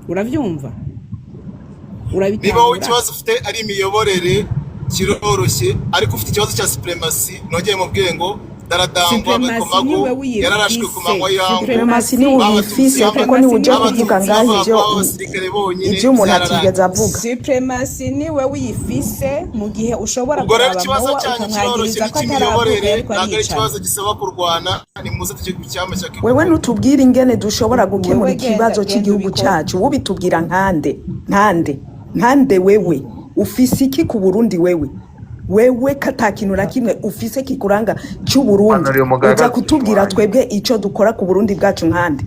Uravyumva? Niba wowe Urabitahura? ikibazo ufite ari imiyoborere, kiroroshye, ariko ufite ikibazo cya suprématie. Nongeye mubwiye ngo Daradangwa Suprématie Bikomagu niwe uyifise. yararashwe ku manywa yangu. Suprématie niwe uyifise, kuko niwe ujya kuvuga ngaho ivyo Abasirikare bonyine ivyo umuntu byararangiye. atigeze avuga. Suprématie niwe uyifise, mu gihe ushobora Ubwo rero kuraba ikibazo Mowa cyanyu kiroroshye, ukamwagiriza ko ataravuka, n'icy'imiyoborere, yariko ntabwo ari aricana. ikibazo gisaba kurwana. Nimuze tujye ku cyamashyaka. Wewe ntutubwire ingene dushobora gukemura Wewe genda ikibazo genda cy'igihugu ubikore. cacu. Ubitubwira nkande, nkande, nkande? Wewe ufise iki ku Burundi? Wewe kata kintu na kimwe ufise kikuranga cy'Uburundi. Manuriye umugabo. Uza kutubwira twebwe ico dukora ku Burundi bwacu nkande?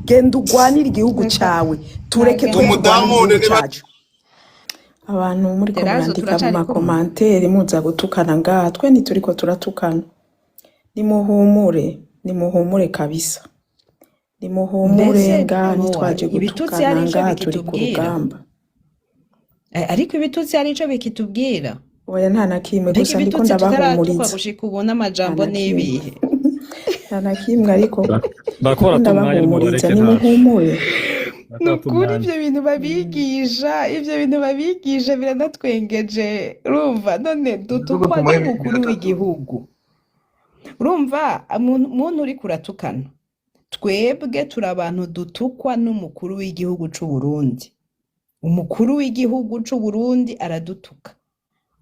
Genda ugwanire igihugu Reka cawe, tureke nagende. twe turwane Umudamu igihugu niba cacu. Abantu muriko Terazo murandika mu turacari kumwe. ma commentaires, muza gutukana ngaha, twe ntituriko turatukana. Nimuhumure, nimuhumure kabisa, nimuhumure. Mbese Ngaha Mowa, ntitwaje ibitutsi gutukana, hari ico ngaha turi ku bikitubwira? rugamba. Ariko ibitutsi hari ico bikitubwira? Oya, nta na kimwe. Mbega Gusa ndiko ibitutsi tutaratukwa ndabahumuriza. gushika ubu Nta n'amajambo na kimwe. n'ibihe? Nta na kimwe, ariko Barako ndiko barata umwanya, ndabahumuriza. nimubareke, ntaco. Nimuhumure. Barako Ni barata ukuri umwanya. Ivyo bintu babigisha biranatwengeje. Urumva none Nubwo dutukwa tumuhe n'umukuru iminota. w'igihugu. Urumva muntu uriko uratukana, twebwe turi abantu dutukwa n'umukuru w'igihugu c'u Burundi. Umukuru w'igihugu c'u Burundi aradutuka,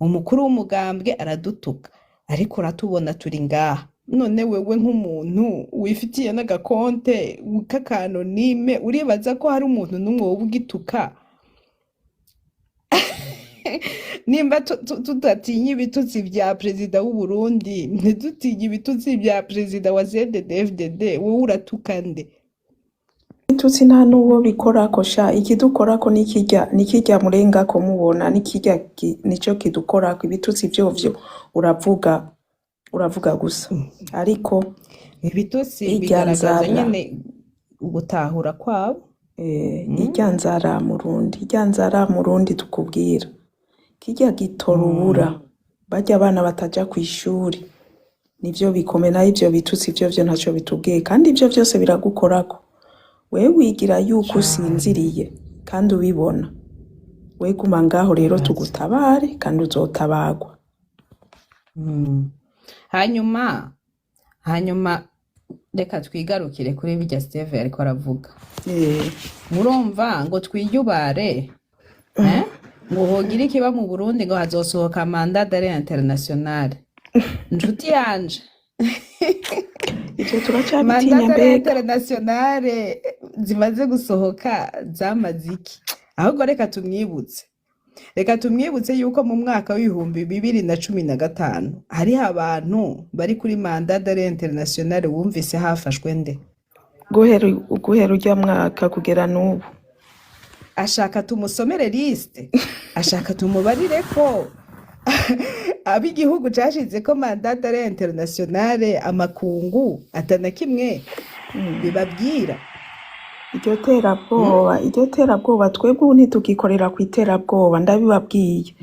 umukuru w'umugambwe aradutuka, ariko uratubona turi ngaha. None wewe nk'umuntu wifitiye n'agakonte k'aka anonyme, uribaza ko hari umuntu n'umwe wowe ugituka? Nimba tudatinya ibitutsi vya perezida w'u Burundi, ntidutinye ibitutsi vya perezida wa CNDD-FDD, wowe uratuka nde? Ibitutsi nta n'uwo bikorako sha. Ikidukorako nikirya, nikirya murengako mubona, nikirya nico kidukorako. Ibitutsi vyovyo uravuga, uravuga gusa, ariko Ibitutsi irya bigaragaza nzara nyene ugutahura kwabo. Irya nzara Murundi, irya nzara Murundi, tukubwira kirya gitorubura barya abana bataja kw'ishuri, nivyo bikome. Nayo ivyo bitutsi vyovyo ntaco bitubwiye, kandi ivyo vyose biragukorako. Wewe wigira yuko usinziriye kandi ubibona. We guma ngaho rero, tugutabare, kandi uzotabagwa. Hanyuma reka twigarukire kuri birya Steve ariko aravuga. Murumva ngo twiyubare, eh? Ngo hogira ikiba mu Burundi, ngo hazosohoka mandat d'arrêt international. Nshuti yanje, Ivyo turacabitinya. mandat d'arrêt Mbega international zimaze gusohoka zamaze iki? Ahubwo reka tumwibutse yuko mu mwaka w'2015 hariho abantu bari kuri mandat d'arrêt international. Wumvise hafashwe nde? Guhera urya mwaka kugera n'ubu. Ashaka tumusomere liste? Ashaka tumubarire ko ab'igihugu cashize ko mandat d'arrêt international, amakungu atana kimwe bibabwira? Iryo terabwoba, iryo terabwoba, twebwe ubu ntitugikorera ku iterabwoba, ndabibabwiye.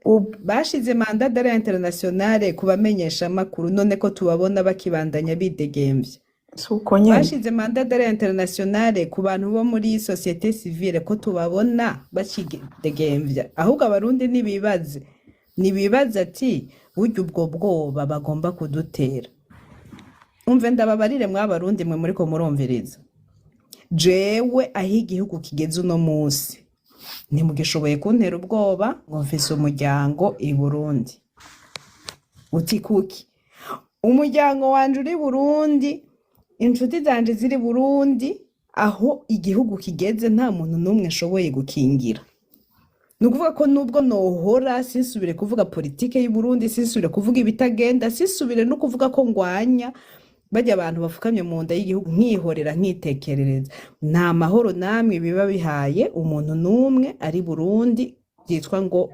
Ubu Bashize mandat d'arrêt international ku bamenyesha amakuru, none ko tubabona bakibandanya bidegemvya? Si uko nyene. Bashize mandat d'arrêt international ku bantu bo muri société civile, ko tubabona bakidegemvya? Ahubwo Abarundi nibibaze ati burya ubwo bwoba bagomba kudutera. Umve ndababarire, mw'Abarundi mwe muriko murumviriza, jewe aho igihugu kigeze uno munsi, ntimugishoboye kuntera ubwoba ngo mfise umuryango i Burundi. Uti kuki? Umuryango wanje uri Burundi, inshuti zanje ziri Burundi. Aho igihugu kigeze, nta muntu n'umwe nshoboye gukingira. Ni ukuvuga ko nubwo nohora sinsubire kuvuga politike y'u Burundi, sinsubire kuvuga ibitagenda, sinsubire no kuvuga ko ngwanya bajya abantu bafukamye mu nda y'igihugu, nkihorera nkitekerereza, nta mahoro namwe biba bihaye umuntu n'umwe ari Burundi byitwa ngo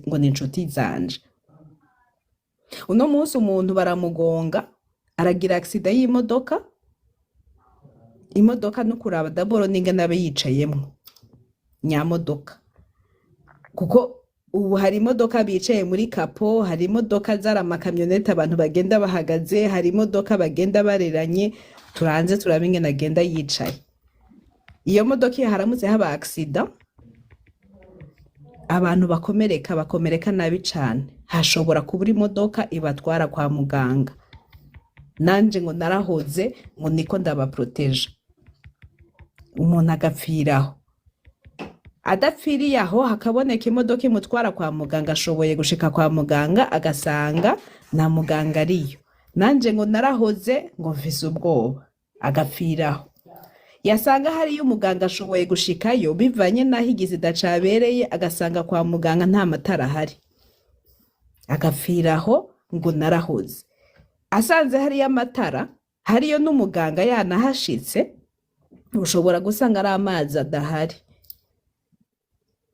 ngo ni inshuti zanje. Uno munsi umuntu baramugonga, aragira accident y'imodoka. Imodoka no kuraba d'abord n'ingene abe yicayemwo nyamodoka, kuko ubu hari imodoka bicaye muri capot, hari imodoka zari amakamyonete abantu bagenda bahagaze, hari imodoka bagenda bareranye. Turanze turabe ingene agenda yicaye. Iyo modoka iyo haramutse haba accident, abantu bakomereka, bakomereka nabi cane, hashobora kubura imodoka ibatwara kwa muganga. Nanje ngo narahoze, ngo niko ndabaproteja, umuntu agapfiraho. Adapfiriye aho, hakaboneka imodoka imutwara kwa muganga, ashoboye gushika kwa muganga agasanga nta muganga ariyo. Nanje ngo narahoze, ngo mfise ubwoba, agapfiraho. Yasanga hariyo umuganga, ashoboye gushikayo bivanye n'aho igisida cabereye, agasanga kwa muganga nta matara ahari, agapfiraho ngo narahoze. Asanze hariyo amatara, hariyo n'umuganga yanahashitse, ushobora gusanga ari amazi adahari.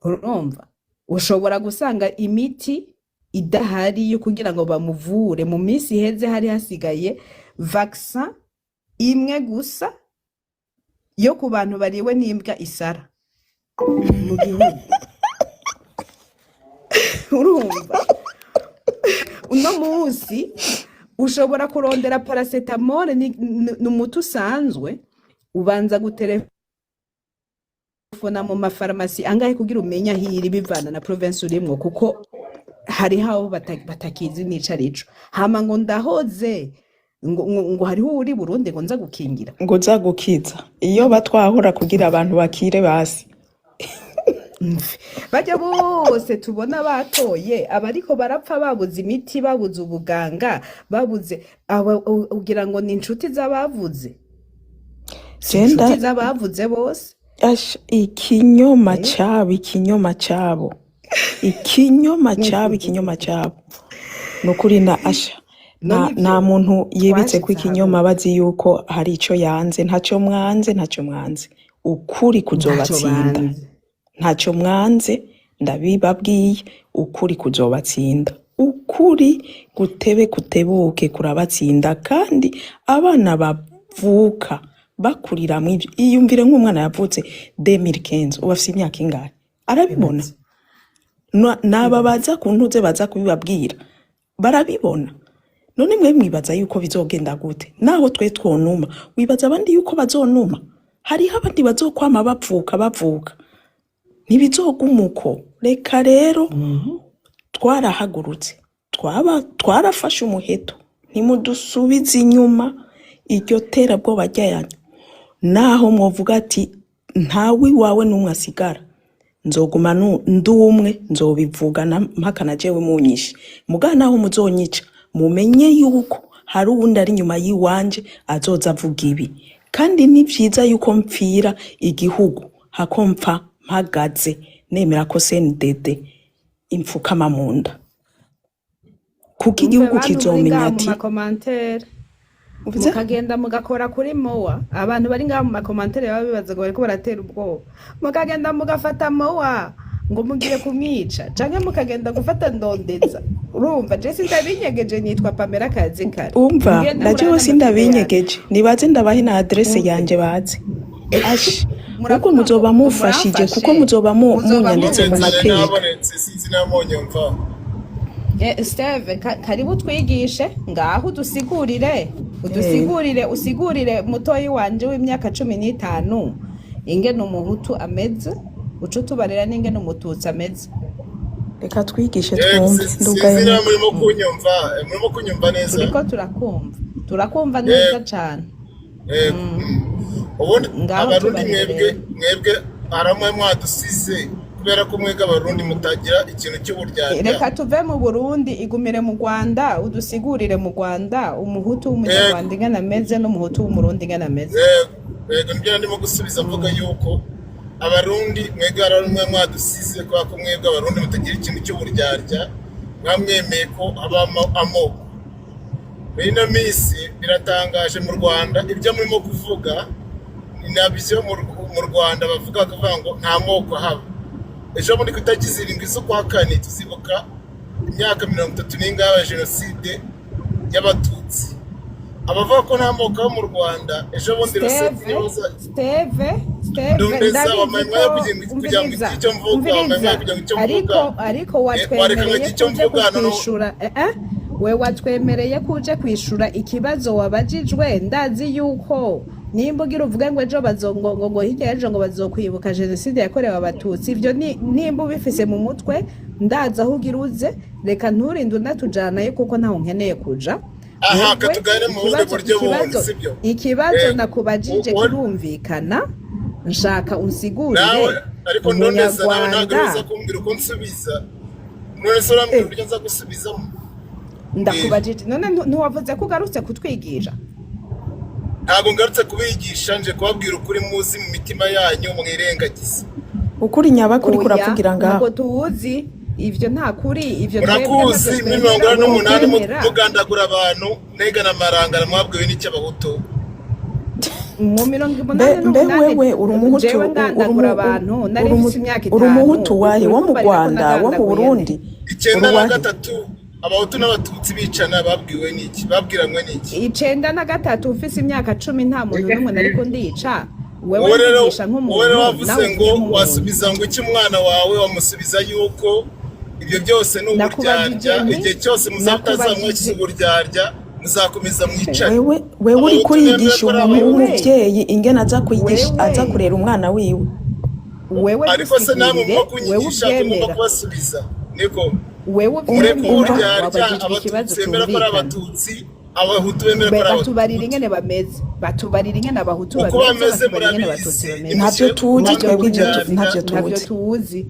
Urumva, ushobora gusanga imiti idahari yo kugira ngo bamuvure. Mu minsi iheze hari hasigaye vaccin imwe gusa yo ku bantu bariwe n'imbwa isara mu gihugu. Urumva, uno munsi ushobora kurondera paracetamol, ni umuti usanzwe, ubanza gutelefona mu mafarumasi angahe kugira umenye aho iri, bivana na province urimwo, kuko hariho aho batakizi n'ico arico. Hama ngo ndahoze, ngo hariho uwuri Burundi ngo nza gukingira. Ngo uza gukiza iyo batwahora kugira abantu bakire basi. Mve. Bajya bose tubona batoye abariko barapfa, babuze imiti, babuze ubuganga, babuze aba, ugira ngo ni inshuti z'abavuze? Si Jenda inshuti z'abavuze bose. Ash, ikinyoma Eh? cabo, ikinyoma cabo, ikinyoma cabo, ikinyoma cabo, nukuri na asha None nta ivyo muntu yibitse ko twashitse ikinyoma ahantu bazi yuko hari ico yanze. Ntaco mwanze, ntaco mwanze, ukuri ntaco kuzobatsinda. Banze. Ntacyo mwanze, ndabibabwiye, ukuri kuzobatsinda. Ukuri gutebe kutebuke kurabatsinda. Kandi abana bavuka bakurira mw'ivyo, iyumvire nk'umwana yavutse 2015, ubu afise imyaka ingahe? Arabibona. Ibaze. Naba Ibaze. baza ku ntuze, baza kubibabwira, barabibona. None mwe mwibaza yuko bizogenda gute naho twe twonuma? Wibaza abandi yuko bazonuma? Hariho abandi bazokwama bavuka bavuka, ntibizoguma uko. Reka rero, twarahagurutse, twaba twarafashe umuheto, ntimudusubize inyuma. Iryo terabwoba ryanyu, naho mwovuga ati ntawe iwawe n'umwe asigara, nzoguma ndi umwe, nzobivuga mpaka na jewe munyishe. Muga naho muzonyica, mumenye yuko hari uwundi ari inyuma y'iwanje azoza avuga ibi. Kandi ni vyiza yuko mpfira igihugu hako mpfa mpagaze nemera ko CNDD imfukama mu nda, kuko Umve, igihugu bantu muri kizomenya ngaha mu ati ma commentaires, uvuze mukagenda mugakora kuri mowa. Abantu bari ngaha mu ma commentaires baba bibaza ngo bariko baratera ubwoba, mukagenda mugafata mowa ngo mugiye kumwica, canke mukagenda gufata ndondeza. Urumva, je sindabinyegeje, nitwa Pamela Kazi kare. Umva, mugende na jewe murabe n'amafoto yanjye. sindabinyegeje, nibaze ndabahe na adresse Umve, yanje baze. Ashi, ahubwo muravuga ngo muzoba ngo mufashije, kuko muramfashe, muzoba muzoba munyanditse mu Nabonetse, mateka. nabonetse, sinzi namunyumva. Steve, karibu twigishe ngaho, udusigurire, udusigurire, usigurire mutoyi wanje w'imyaka 15 ingene umuhutu ameze, uce utubarira n'ingene umututsi ameze. Reka twigishe Yego, twumve. Ndugaye sinzi niba micro. murimo kunyumva, murimo kunyumva neza? Turiko turakumva, turakumva neza Yego. cane. Yego. Ubundi Ngaho abarundi tubarire mwebwe rero. Mwebwe haramwe mwadusize kubera ko mwebwe abarundi mutagira ikintu cy'uburyarya. Reka tuve mu Burundi, igumire mu Rwanda, udusigurire mu Rwanda umuhutu w'umunyarwanda ingene ameze n'umuhutu w'umurundi ingene ameze. Yego, yego, nibyo ndimo gusubiza mvuga yuko abarundi mwebwe haramwe mwadusize kubera ko mwebwe abarundi mutagira ikintu cy'uburyarya, mwamwemeye ko habamo amoko. Muri ino minsi biratangaje mu Rwanda, ibyo murimo kuvuga ni nabyo mu Rwanda bavuga, bakavuga ngo nta moko ahaba. Ejo bundi ku itariki 7 z'ukwa kane tuzibuka imyaka 30 n'ingahe ya jenoside y'abatutsi. Abavuga ko nta moko aba mu Rwanda, ejo bundi Steve, Ruseti Steve, Steve, Ndondeza, ndabizi wampaye umwanya ko kugira ngo umviriza, ngire icyo mvuga, wampaye umviriza, umwanya kugira ngo icyo mvuga. Ariko Wareka watwemereye nkagira icyo ko uje mvuga noneho. kutwishura, we watwemereye ko uje kwishura ikibazo wabajijwe. Ndazi yuko Nimba ugira uvuge ngo ejo bazongo ngo hirya y'ejo ngo bazokwibuka jenoside yakorewe abatutsi, ivyo ni nimba ubifise mu mutwe, ndaza aho ugira uze, reka nturinde unatujanayo kuko ntaho nkeneye kuja. Aha, Wewe katugane mu bundi ikibazo buryo bundi, ikibazo sibyo? ikibazo Eh, nakubajije kirumvikana, nshaka unsigurire Nawe ariko ndoneza, nawe ntabwo umunyarwanda. uza kumbwira uko nsubiza. None se urambwira Eh, uburyo nza gusubizamo? Ndakubajije none ntiwavuze ko ugarutse kutwigisha? Ntabwo ngarutse kubigisha, nje kubabwira ukuri muzi mu mitima yanyu mwirengagiza. Ukuri nyabakuri Oya, kuravugira ngaho. ntabwo tuwuzi ivyo, nta kuri ivyo twebwe ntavyo Murakuzi muri twemera. 88 Wokwemera mugandagura abantu negana amarangara, mwabwiwe n'icy'abahutu. Mu mirongo Mbe umunani mbe n'umunani wewe uri umuhutu jewe ngandagura abantu nari mfise imyaka uri 5. umuhutu wahe? Wo Uriko mu umbarira ko Rwanda, wo mu nagandaguye nde? Burundi, uri Icyenda na uwahe? gatatu abahutu n'abatutsi bicana, babwiwe n'iki? Babwiranywe n'iki? 93 mfise imyaka 10, nta muntu n'umwe nariko ndica. Wewe Wowe rero, mvugisha wowe rero nk'umuntu, wavuze nawe ngo uvuge nk'umuntu. wasubiza ngo iki umwana wawe? Wamusubiza yuko ibyo byose ni Nakubajije uburyarya. nti Igihe cyose muzaba mutazamwakiza nakubajije uburyarya, muzakomeza mwicare. Wewe uri Abahutu nemera kurigisha ko ari umuntu abahutu. Wewe w'umuvyeyi ingene aza kwigisha, aza wewe kurera umwana wiwe. Wewe Ariko se namwe dusigurire murimo wewe kunyigisha ko ngomba uvyemera. kubasubiza, niko? Wewe Mureke uvyemera. uburyarya. Wabajijwe ikibazo Abatutsi bemera ko ari cumvikana. abatutsi, abahutu bemera ko ari Batubarira abahutu. ingene bameze, batubarira ingene abahutu Uko bameze, bameze batubarira ingene abatutsi murabizi. bameze. Ntavyo Nimushyire tuzi Ntavyo twebwe ivyo tuzi, uburyarya. ntavyo ntavyo tuzi. tuzi,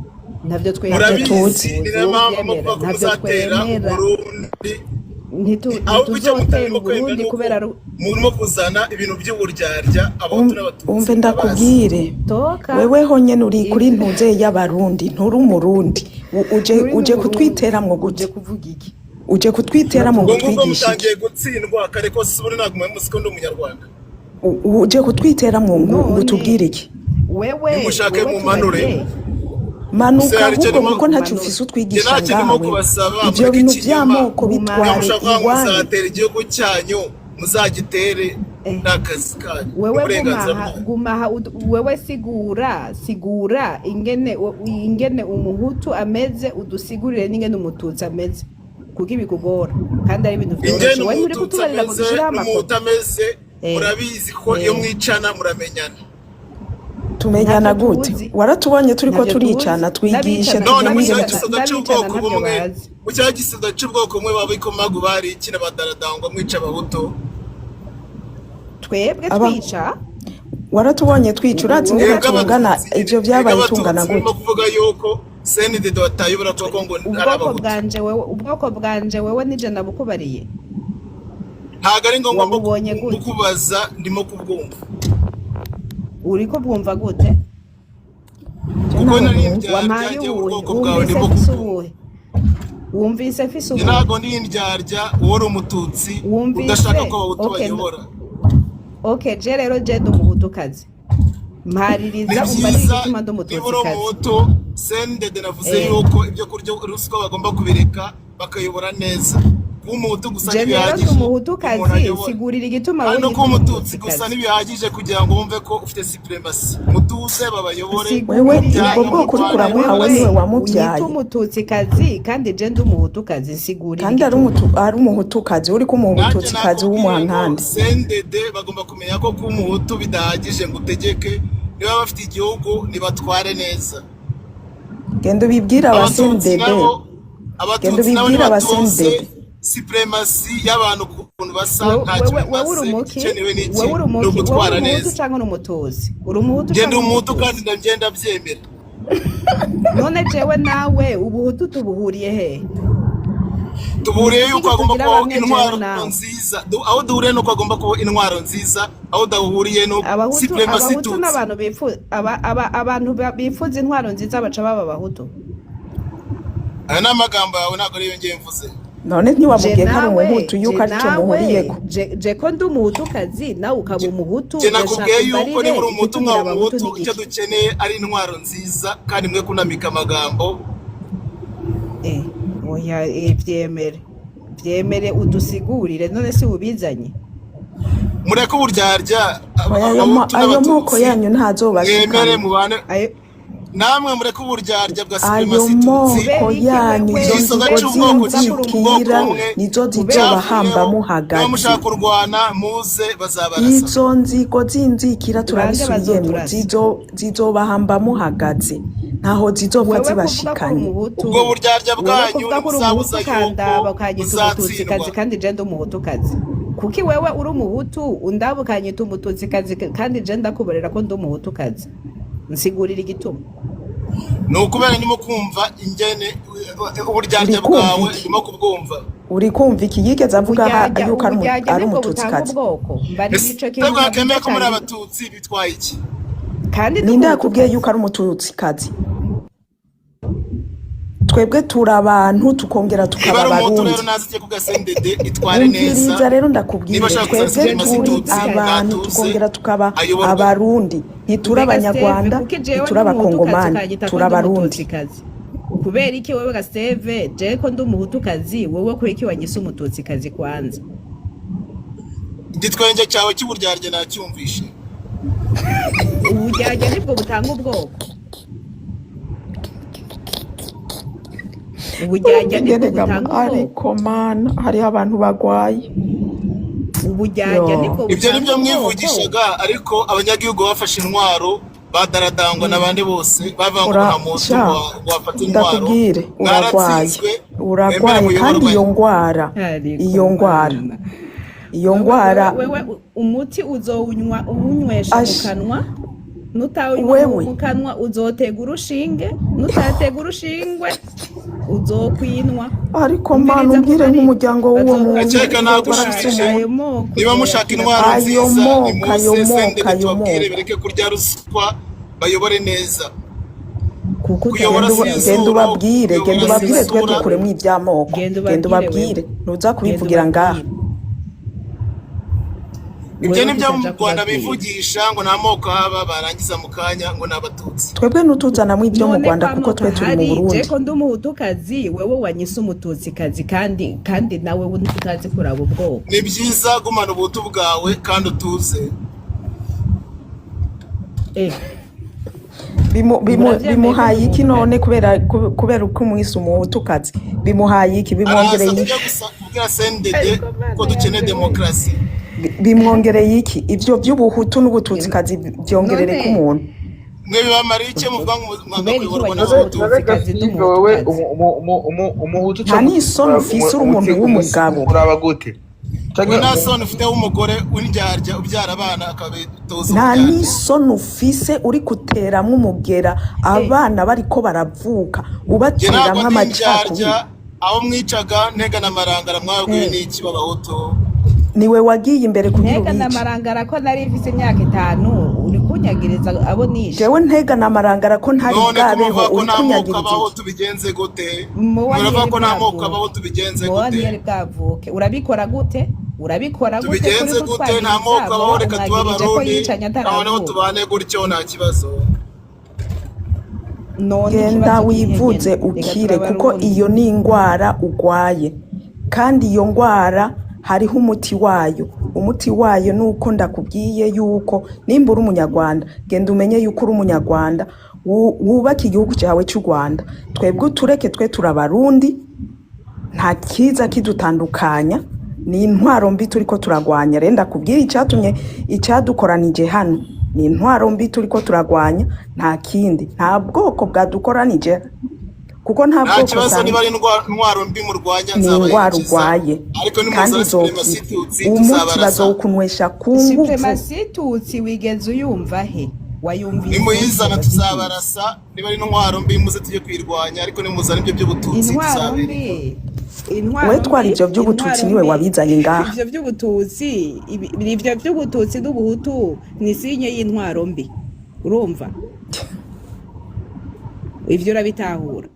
ntavyo twemera. Ntavyo tuzi. Murabizi, ni Tuzi nayo wowe mpamvu uvyemera, muvuga ko ntavyo muzatera twemera. Uburundi. Ahubwo icyo Ntituzotera mutarimo kwemera Uburundi ni uko kubera murimo kuzana ibintu by'uburyarya, abahutu n'abatutsi Umve murabazi. ndakubwire, toka wewe honyene uri kuri ivyo ntuze y'abarundi, nturi umurundi. Uje nturi uje n'umurundi kutwiteramwo uje gute? kuvuga iki? Uje kutwiteramwo Ubwo ngo ngubwo twigishe iki? mutangiye gutsindwa kare kose, ubu ntabwo muzi ko ndi umunyarwanda. Uje kutwiteramwo ngo None tubwire iki? wewe Nimushake wewe mumanure. tubarire. Se Manuka hari icyo ahubwo, ndimo kuko ntacyo Manura. ufise njye utwigisha nta kintu ndimo ngaha wewe. kubasaba, Ivyo mureke bintu ikinyoma. vy'amoko Guma. Niba bitware mushaka kuvuga ngo iwanyu. muzatera igihugu cyanyu, muzagitere, Eh. ni akazi kanyu, ni Wewe uburenganzira gumaha bwanyu. gumaha wewe sigura ingene ingene umuhutu ameze, udusigurire n'ingene umututsi ameze, kuko ibikugora kandi ari ibintu Ingene vyoroshe. Wewe nturi umututsi kutubarira ngo ameze dushireho n'umuhutu amafoto. ameze Eh, murabizi ko iyo eh. mwicana muramenyana. Tumenyana Ntavyo gute? tuzi, Waratubonye turiko ntavyo tuzi. turicana, twigishe N'abicana None tumenye mu ingene cya n'abicana gisoda n'abicana cy'ubwoko ntavyo bumwe, bazi. mu cya gisoda cy'ubwoko bumwe babikomagu bari iki n'abadaradangwa mwica abahutu. Twebwe aba twica waratubonye twica, urazi wewe ingene Mwebwe tungana? abatutsi Ivyo nyine, mwebwe vyabaye tungana abatutsi murimo gute? kuvuga yuko CNDD batayobora kuko ngo ari ubwoko abahutu. bwanje wewe, ubwoko bwanje wewe nije nabukubariye. Ntabwo ari ngombwa Wabubonye gute? kukubaza, ndimo kubwumva. Uriko bwumva gute? Je Kuko ntaho nari numva. indyarya, Wampaye njyewe uwuhe? ubwoko bwawe Wumvise ndimo mfise kubwumva. uwuhe? Wumvise mfise Njye uwuhe? ntabwo ndi indyarya, wowe uri umututsi udashaka Wumvise ko abahutu okay bayobora. Okay, je rero je ndi umuhutukazi, Ni mpaririza umbarire byiza igituma ndi niba uri umututsikazi. umuhutu. CNDD navuze Eh, yuko ibyo kurya ruswa bagomba kubireka bakayobora neza. Kuba umuhutu gusa je rero ndi ntibihagije umuntu umuhutukazi, ayobora. sigurira igituma Kandi wowe no unyita kuba umututsi gusa umututsikazi. ntibihagije kugira ngo wumve ko ufite supremacy. Mutuze babayobore, Wewe Sigurira ubwo mubyange bwoko uriko igituma murwane uramuha we wewe niwe unyita wamubyaye, umututsikazi kandi je ndi umuhutukazi, sigurira kandi ari igituma. ari umuhutukazi, uriko umuha Nanjye umututsikazi nakubwiye ngo w'umuhankande. CNDD bagomba kumenya ko kuba umuhutu bidahagije ngo utegeke. Niba bafite igihugu nibatware neza. Genda ubibwire Abatutsi abasendede, nabo, genda abatutsi nabo ubibwire ntibatuze abasendede. supremacy y'abantu ukuntu basa, Wewe ntacyo wewe wewe uri bimaze. umuki? Igikenewe ni iki? Wewe uri Ni umuki? Wewe uri ugutwara umuhutu neza. canke uri umututsi? Uri umuhutu Ngenda canke umuhutu umututsi? kandi ndagenda byemera. None jewe nawe ubuhutu tubuhuriye he? Ni Duhuriye igiki yuko hagomba kitugira kubaho bamwe jewe intwaro nawe? nziza. Aho duhuriye nuko hagomba kubaho intwaro nziza, aho duhuriye no Abahutu supremacy abahutu tutsi. n'abantu bifu aba, aba, abantu bifuza intwaro nziza baca baba abahutu. Aya ni amagambo yawe, ntabwo ariyo ngiye mvuze. None Je ntiwamubwiye ko ari nawe umuhutu, yuko je arico nawe muhuriyeko? je ko ndi umuhutukazi nawe ukaba umuhutu, Njye ndashaka nakubwiye yuko umbarire niba uri umuhutu igitugira nkaba abahutu umuhutu, ni icyo igiki? dukeneye ari intwaro nziza, kandi mwe kunamika amagambo. Eh, oya, vyemere vyemere udusigurire, none si ubizanye. Mureke uburyarya, Oya, ayo abahutu moko n'abatutsi yanyu mwemere ntazobashikana. mubane. Ayo Namwe mureke uburyarya bwa Ayo supremacy tutsi. moko Kubera iki yanyu, wewe izo Igisoga nzigo cy'ubwoko uvuga ko uri cy'ubwoko z'inzikira umuhutu? bumwe nizo Kubera zizobahamba cyavuyeho. Niba muhagaze. mushaka kurwana muze, bazabarasa. Izo nzigo z'inzikira, Bande turabisubiyemo, bazoturasa? zizobahamba muhagaze, ntaho zizopfa Wewe kuvuga ko uri zibashikanye. umuhutu, Ubwo buryarya wewe bwanyu kuvuga ko uri umuhutu ntibuzabuza yuko ukandaba ukanyita umututsikazi muzatsindwa. kandi je ndi umuhutukazi. Kuki wewe uri umuhutu undaba ukanyita umututsikazi kandi je ndakubarira ko ndi umuhutukazi? Nsigurira igituma. Ni ukubera ndimo kumva ingene Uri uburyarya kumva bwawe, iki? ndimo kubwumva. Uri kumva iki? Yigeze avuga Uburyarya, yuko uburyarya ari nibwo butanga umututsikazi? ubwoko. Mbarira Ese ico kintu navuze mwakemeye ko muri cyane abatutsi bitwaye iki? kandi ndi Ninde yakubwiye umuhutukazi. yuko ari umututsikazi? Twebwe turi abantu, tukongera Niba tukaba ari umuhutu rero abarundi. naze ujye ku gasendede itware neza. Umviriza rero Niba ndakubwire, ashaka kuzana twebwe supremacy turi tutsi abantu, natuze tukongera tukaba ayoborwe. abarundi. Ntituri Mbega Steve, abanyarwanda, kuki jewe ntituri ndi umuhutukazi abakongomani, ukanyita ko turi ndi abarundi. umututsikazi? Kubera iki wewe ga Steve, jewe ko ndi umuhutukazi, wewe kubera iki wanyise umututsikazi kwanza? Igitwenge cyawe cy'uburyarya nacyumvishe. Uburyarya nibwo butanga ubwoko. Uburyarya Urumva nibwo ingene gama, butanga ubwoko. ariko mana, hariho abantu bagwaye. Uburyarya Yo, nibwo Ibyo butanga nibyo ubwoko. mwivugishaga, ariko abanyagihugu bafashe intwaro badaradangwa n'abandi bose bavuga ngo nta muhutu sha, ngo wafata intwaro. ndakubwire, uragwaye, Mwaratsinzwe, mwemere uragwaye kandi muyoborwe. iyo ngwara, Ariko iyo ngwara, mana, iyo wewe ngwara, wewe wewe umuti uzowunywa uwunywesha mu ash, kanwa, nutawunywa wewe mu kanwa uzotega urushinge, nutatega urushingwe uzokwinwa. Ariko mana, Umviriza umbwire nkubarire, nk'umuryango w'uwo muntu Ndakeka ko barafise nagushubije. umuntu. ayo moko Niba mushaka uzoyakira intwaro Ayo nziza, moko, nimuze ayo moko, sendede ayo tubabwire moko. bereke kurya ruswa bayobore neza. Kuko Kuyobora utazi si Genda izuru, ubabwire, genda kuyobora si ubabwire, twe isura. dukuremo iby'amoko. Genda Genda ubabwire wewe, ubabwire, ntuza genda kubivugira ngaha. ubabwire Ibyo wewe, ni byo mu kutaja Rwanda kubabwira. bivugisha ngo nta moko haba, barangiza mu kanya ngo ni abatutsi. Twebwe ntutuzanamwo ibyo mu None Rwanda ko kuko amoko twe turi mu ahari, je Burundi. ko ndi umuhutukazi, wewe wanyise umututsikazi kandi nawe utazi kuraba ubwoko. Ni byiza gumana ubuhutu bwawe kandi utuze. Eh, Bimu, muravyemeye ko ndi bimuhaye iki none umuhutukazi? kubera uko umwise umuhutukazi? Bimuhaye iki? Araza Bimwongereye tujya iki? gusa kubwira sendede Ariko ko mana dukeneye yanje we. demokarasi. Bimwongereye iki? Ibyo by'ubuhutu n'ubututsikazi byongerereka None umuntu? Mwe bibamariye iki muvuga ngo mwanga kubera iki kuyoborwa wanyise n'abahutu? umututsikazi ndi Steve, wowe umuhutukazi? umuhutu Nta canke n'isoni ufise, uri umuntu w'umugabo. umuraba gute? We Canke nta soni ufite w'umugore w'indyarya ubyara abana akabitoza Nta uburyarya. n'isoni ufise, uri guteramwo umugera Eh, abana bariko baravuka, Njye ntabwo ubateramwo ndi amacakubiri. indyarya. Aho mwicaga ntega na marangara mwabwiwe eh. n'iki b'abahutu? Niwe wagiye imbere kugira Ntega na ubice. marangara ko nari mfise imyaka 5, uri kunyagiriza abo nishe. Jewe ntega na marangara ko ntari None ko bwabeho, muvuga ko uri nta moko kunyagiriza abaho iki? tubigenze gute? Muwa Muravuga ntiyari ko nta moko bwavuke, abaho tubigenze muwa gute? ntiyari bwavuke. Urabikora gute? Urabikora gute kuri Tubigenze gute? Nta kutwagiriza moko abaho, muwa reka tube umwagirije ko abarundi, yicanye aho niho ataravuka? tubane gutyo nta kibazo. None Genda ikibazo kirihe wivuze nyene? Reka ukire, kuko turabarundi. iyo ni ingwara ugwaye, kandi iyo ngwara hariho umuti wayo. Umuti wayo ni uko ndakubwiye yuko nimba uri umunyarwanda, genda umenye yuko uri umunyarwanda, wubake igihugu cyawe cy'u Rwanda. Twebwe utureke, twe turabarundi, nta kiza kidutandukanya, ni intwaro mbi turiko turagwanya. Rero ndakubwira icyatumye icyadukoranije hano ni intwaro mbi turiko turagwanya, nta kindi, nta bwoko bwadukoranije, kuko nta Nta bwoko kibazo, usanga. niba ari intwaro mbi murwanya Ni indwara nzabaherekeza, urwaye ariko kandi nimuzana izokira. supremacy tutsi Umuti tuzabarasa. bazowukunywesha ku nguvu. Supremacy tutsi wigeze uyumva he? Wayumvise he Nimuyizana supremacy tutsi? tuzabarasa. Niba ari intwaro mbi muze tujye kuyirwanya, ariko nimuzana ibyo by'ubututsi Intwaro tuzabereka. mbi, We intwaro twara mbi, ivyo vy'ubututsi intwaro niwe mbi, wabizanye ngaha. ivyo vy'ubututsi, ivyo vy'ubututsi n'ubuhutu ni sinye y'intwaro mbi. Urumva? Ivyo urabitahura.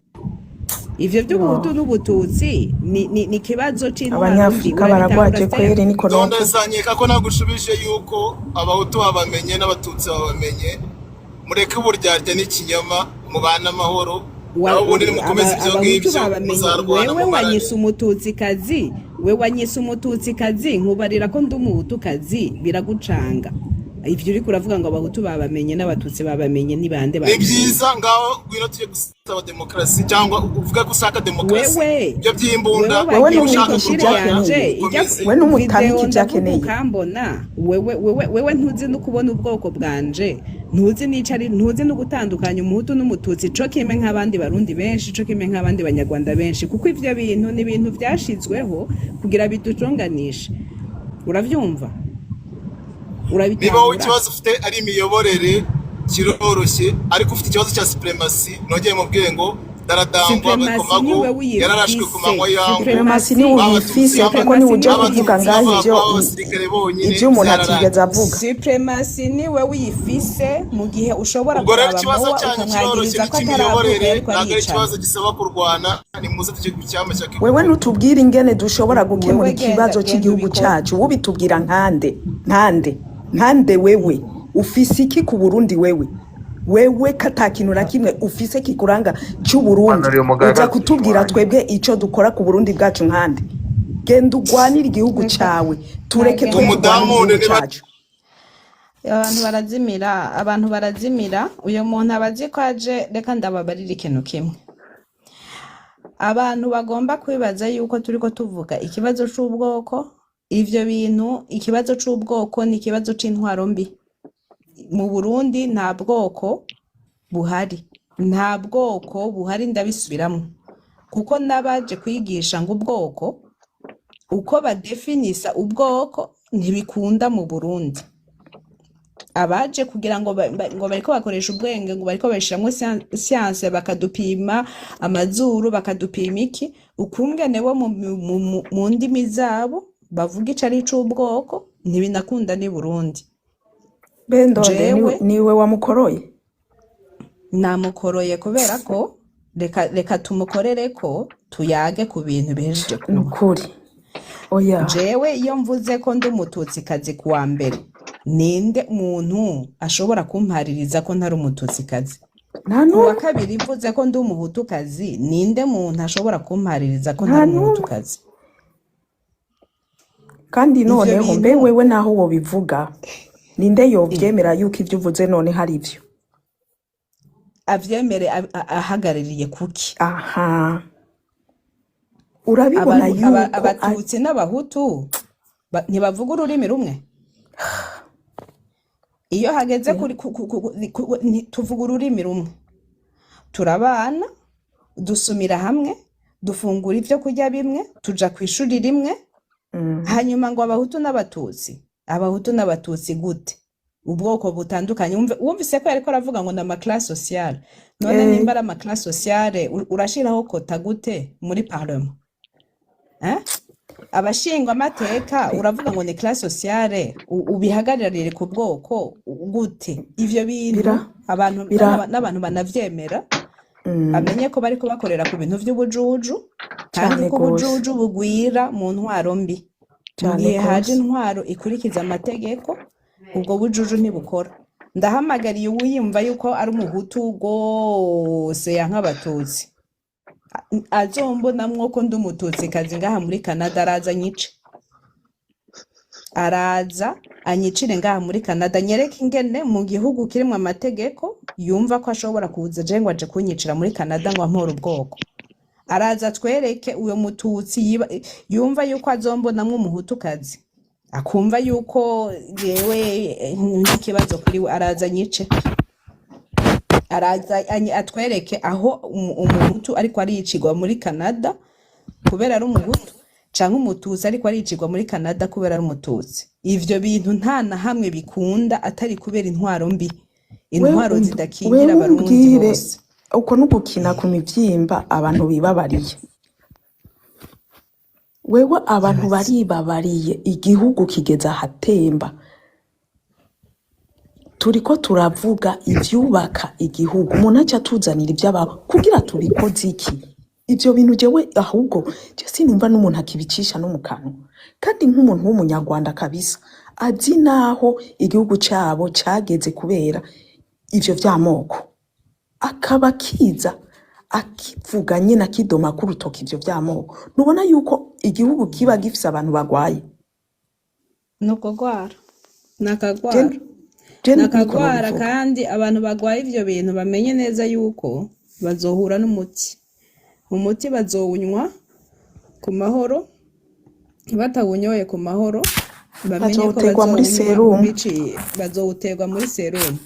Ivyo vy'ubuhutu Yo, n'ubututsi ni ikibazo c'intwaro mbi. abanyafrika Urabitahura baragwaje Steve? kweri, niko Ndonda novuga. zanyeka ko nagushubije yuko abahutu babamenye n'abatutsi babamenye. Mureke uburyarya n'ikinyoma, mubane amahoro. Naho ubundi nimukomeze ibyo Abahutu ngibyo babamenye. muzarwana Wewe mumarane. wanyise umututsikazi, we wanyise umututsikazi, nkubarira ko ndi umuhutukazi, biragucanga. Ivyo uriko uravuga ngo abahutu babamenye n'abatutsi babamenye, ni bande Ni babimenye? byiza, ngaho ngwino tujye gusaba demokarasi, cyangwa uvuga ko ushaka demokarasi, Wewe ibyo by'imbunda. wewe Wewe wagiye Niba muri ushaka n'umwigisha profile ibyo kurwana, yanje akeneye. ijya ukomeze. We n'umutamika video ibyo ndavuga akeneye. ukambona. Wewe ntuzi no kubona ubwoko bwanje, ntuzi n'ico ari, ntuzi no gutandukanya umuhutu n'umututsi, co kimwe nk'abandi barundi benshi, co kimwe nk'abandi banyarwanda benshi, kuko ivyo bintu ni ibintu vyashizweho kugira biduconganishe. Uravyumva? Niba wowe Urabitahura? ikibazo ufite ari imiyoborere, kiroroshye, ariko ufite ikibazo cya supremacy, nongeye mubwiye ngo daradangwa Supremacy ni Bikomagu wewe yararashwe ku uyifise. manywa yangu. Supremacy Supremacy niwe B'abatutsi uyifise, kuko supremacy niwe ni ujya wewe kuvuga uyifise. ngaho bavuga ivyo ko abasirikare bonyine ivyo umuntu byararangiye. atigeze avuga. Supremacy ni wewe uyifise mu gihe ushobora Ubwo rero kuraba ikibazo Mowa cyanyu kiroroshye, ukamwagiriza ni ko ataravuka icy'imiyoborere, yariko ntabwo ari aricana. ikibazo gisaba kurwana. Nimuze tujye ku cyama cya Wewe Kigoma. ntutubwire ingene dushobora gukemura Wewe genda ikibazo genda cy'igihugu ubikore. cacu, ubitubwira nkande nkande nkande? Wewe ufise iki ku Burundi? Wewe kata kintu na kimwe ufise kikuranga cy'Uburundi, Manuriye uza umugaragaza kutubwira wanjye. twebwe ico dukora ku Burundi bwacu nkande? Genda ugwanire igihugu Reka cawe, tureke nagende. twe turwane Umudamu igihugu niba cacu. Abantu barazimira, abantu barazimira. Uyu muntu aba azi ko aje. Reka ndababarira ikintu kimwe: abantu bagomba kwibaza yuko turiko tuvuga ikibazo c'ubwoko. Ivyo bintu, ikibazo c'ubwoko ni ikibazo c'intwaro mbi mu Burundi. Nta bwoko buhari, nta bwoko buhari, ndabisubiramwo, kuko n'abaje kwigisha ngo ubwoko, uko badefinisa ubwoko ntibikunda mu Burundi. Abaje kugira ngo ngo bariko bakoresha ubwenge, ngo bariko bashiramwo science, bakadupima amazuru, bakadupima iki, ukungene bo mu ndimi zabo bavuga ico ari c'ubwoko, ntibinakunda ni Burundi. Bendonde Jewe niwe wamukoroye. Namukoroye kubera ko reka tumukorere ko tuyage ku bintu bihejeje kuba. Nukuri oya. Jewe iyo mvuze ko ndi umututsikazi kuwa mbere, ninde muntu ashobora kumpaririza ko ntari umututsikazi? Nta Kuwa n'umwe. kabiri mvuze ko ndi umuhutukazi, ninde muntu ashobora kumpaririza ko Nta ntari n'umwe. umuhutukazi? Kandi Ivyo noneho mbe bintu wewe naho wobivuga, ninde yovyemera yuko ivyo uvuze none hari ivyo? Avyemere ahagarariye kuki? Aha urabibona Abantu yuko abatutsi n'abahutu ntibavuga ururimi rumwe. Iyo hageze kuri tuvuga ururimi rumwe, turabana, dusumira hamwe, dufungura ibyo kurya bimwe, tuja ku ishuri rimwe. Hanyuma ngo abahutu n'abatutsi, abahutu n'abatutsi gute? Ubwoko butandukanye. Wumvise ko yariko aravuga ngo ni amaclasse sociale. None nimba ari amaclasse sociale, urashiraho quota gute muri parlement, eh? Abashingwamateka uravuga ngo ni classe sociale, ubihagararire ku bwoko gute? Ivyo bintu Bira abantu bira n'abantu banavyemera, bamenye ko bariko bakorera ku bintu vy'ubujuju, kandi Cane ko gose. ubujuju bugwira mu ntwaro mbi. Mu Cane gihe haje gose. intwaro ikurikiza amategeko, ubwo bujuju ntibukora. Ndahamagariye uwiyumva yuko ari umuhutu rwose yanka abatutsi, azombonamwo ko ndi umututsikazi ngaha muri Canada, araza anyice, araza anyicire ngaha muri Canada, nyereke ingene mu gihugu kirimwo amategeko yumva ko ashobora kuza je ngo aje kunyicira muri Canada ngo ampore ubwoko. Araza atwereke uyo mututsi yumva yuko azombonamwo umuhutukazi, akumva yuko jewe n'ikibazo kuri we, araza anyice, araza atwereke aho umuhutu ariko aricigwa muri Canada kubera ari umuhutu, canke umututsi ariko aricigwa muri Canada kubera ari umututsi. Ivyo bintu nta na hamwe bikunda atari kubera intwaro mbi, Wewe intwaro zidakingira wewe abarundi umbwire bose. Uko n'ugukina ku mivyimba abantu bibabariye. Wewe abantu Ibaze. baribabariye, igihugu kigeze ahatemba, turiko turavuga ivyubaka igihugu, umuntu aca atuzanira ivy'ababo kugira tubikoze iki? Ivyo bintu jewe ahubwo je sinumva n'umuntu akibicisha no mu kanwa, kandi nk'umuntu w'umunyarwanda kabisa azi naho igihugu cabo cageze kubera ivyo vy'amoko, akaba akiza akivuga nyine akidoma k'urutoki ivyo vy'amoko, ntubona yuko igihugu kiba gifise abantu bagwaye? Ni ukugwara, ni Je akagwara. Je niko Nakagwara nobivuga. kandi abantu bagwaye ivyo bintu bamenye neza yuko bazohura n'umuti. Umuti bazowunywa ku mahoro, batawunyoye ku mahoro bamenye ko Bazowuterwa muri bazowunywa serumu. biciye, bazowuterwa muri serumu.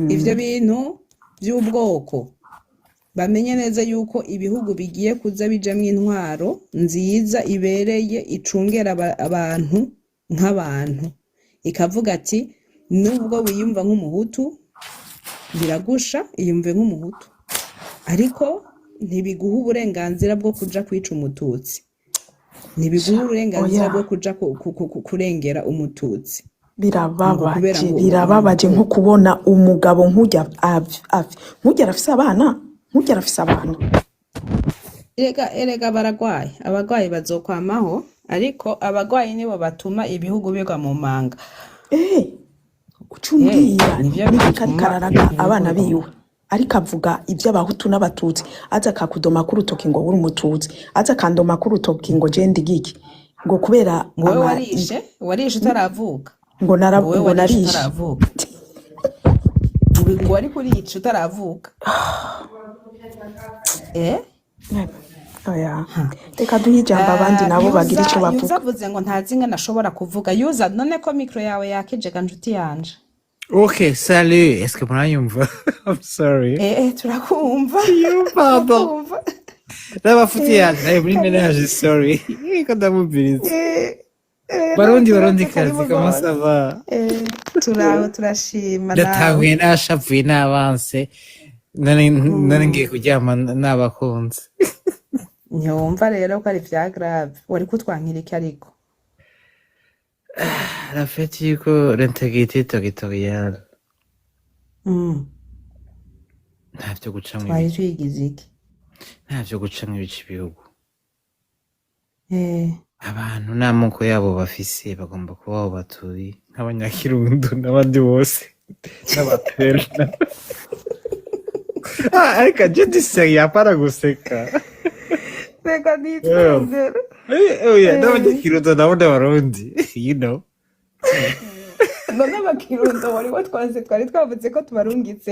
Ivyo bintu vy'ubwoko bamenye neza yuko ibihugu bigiye kuza bijamwo intwaro nziza ibereye icungera abantu nk'abantu, ikavuga ati nubwo wiyumva nk'umuhutu biragusha, iyumve nk'umuhutu, ariko ntibiguha uburenganzira bwo kuja kwica umututsi, ntibiguha Sha, uburenganzira oya. bwo kuja kurengera umututsi ngo Birababaje, kubera ngo uri birababaje nko umuhutu. kubona umugabo nk'ujya nk'ujya arafise abana, nk'ujya arafise abana. Erega baragwaye, abagwayi bazokwamaho, ariko abagwayi nibo batuma ibihugu bigwa mu manga. Uca umbwira Nivyo nibika ariko bituma araraga ibihugu abana bigwa mu biwe, ariko avuga ivy'abahutu n'abatutsi, aza akakudoma k'urutoki ngo uri umututsi, aza akandoma k'urutoki ngo je ndigiki, ngo kubera ngo wewe ama warishe utaravuka, ngo nara ngo wewe ngo warishe narishe. utaravuka, ngo wari kurica utaravuka. Oya, reka duhe ijambo abandi nabo bagira Yuza ico Yuza bavuga. avuze ngo ntazi ingene ashobora kuvuga. Yuza, none ko micro yawe yakije ga nshuti yanje? Ok, salut. Est-ce que muranyumva? I'm sorry. Turakumva. You pardon. Turakumva. N'abafuti yanjye nayo muri Karibu. ménage, sorry. Ko ndamubiriza. Nta Barundi, kibazo, Barundi karibu kazi, comment rwose. ça va? Turaho, turashima nawe. Ndatanguye nashavuye n'abanse. None ngiye kuryama n'abakunzi. Ntiwumva rero ko ari vya grave wari kutwankira iki ariko? La fait yuko l'intégrité territoriale ntavyo gucamwo Twari ibice. tuyigize iki? Ntavyo gucamwo ibice ibihugu. Abantu n'amoko yabo bafise bagomba kuba aho batuye nk'abanyakirundo n'abandi bose n'abaperna. Ah, ariko je dis sérieux, apana guseka. Reka nitwengere. Oya, n'abanyakirundo nabo n'abarundi. None abakirundo wari watwanze, twari twavuze ko tubarungitse.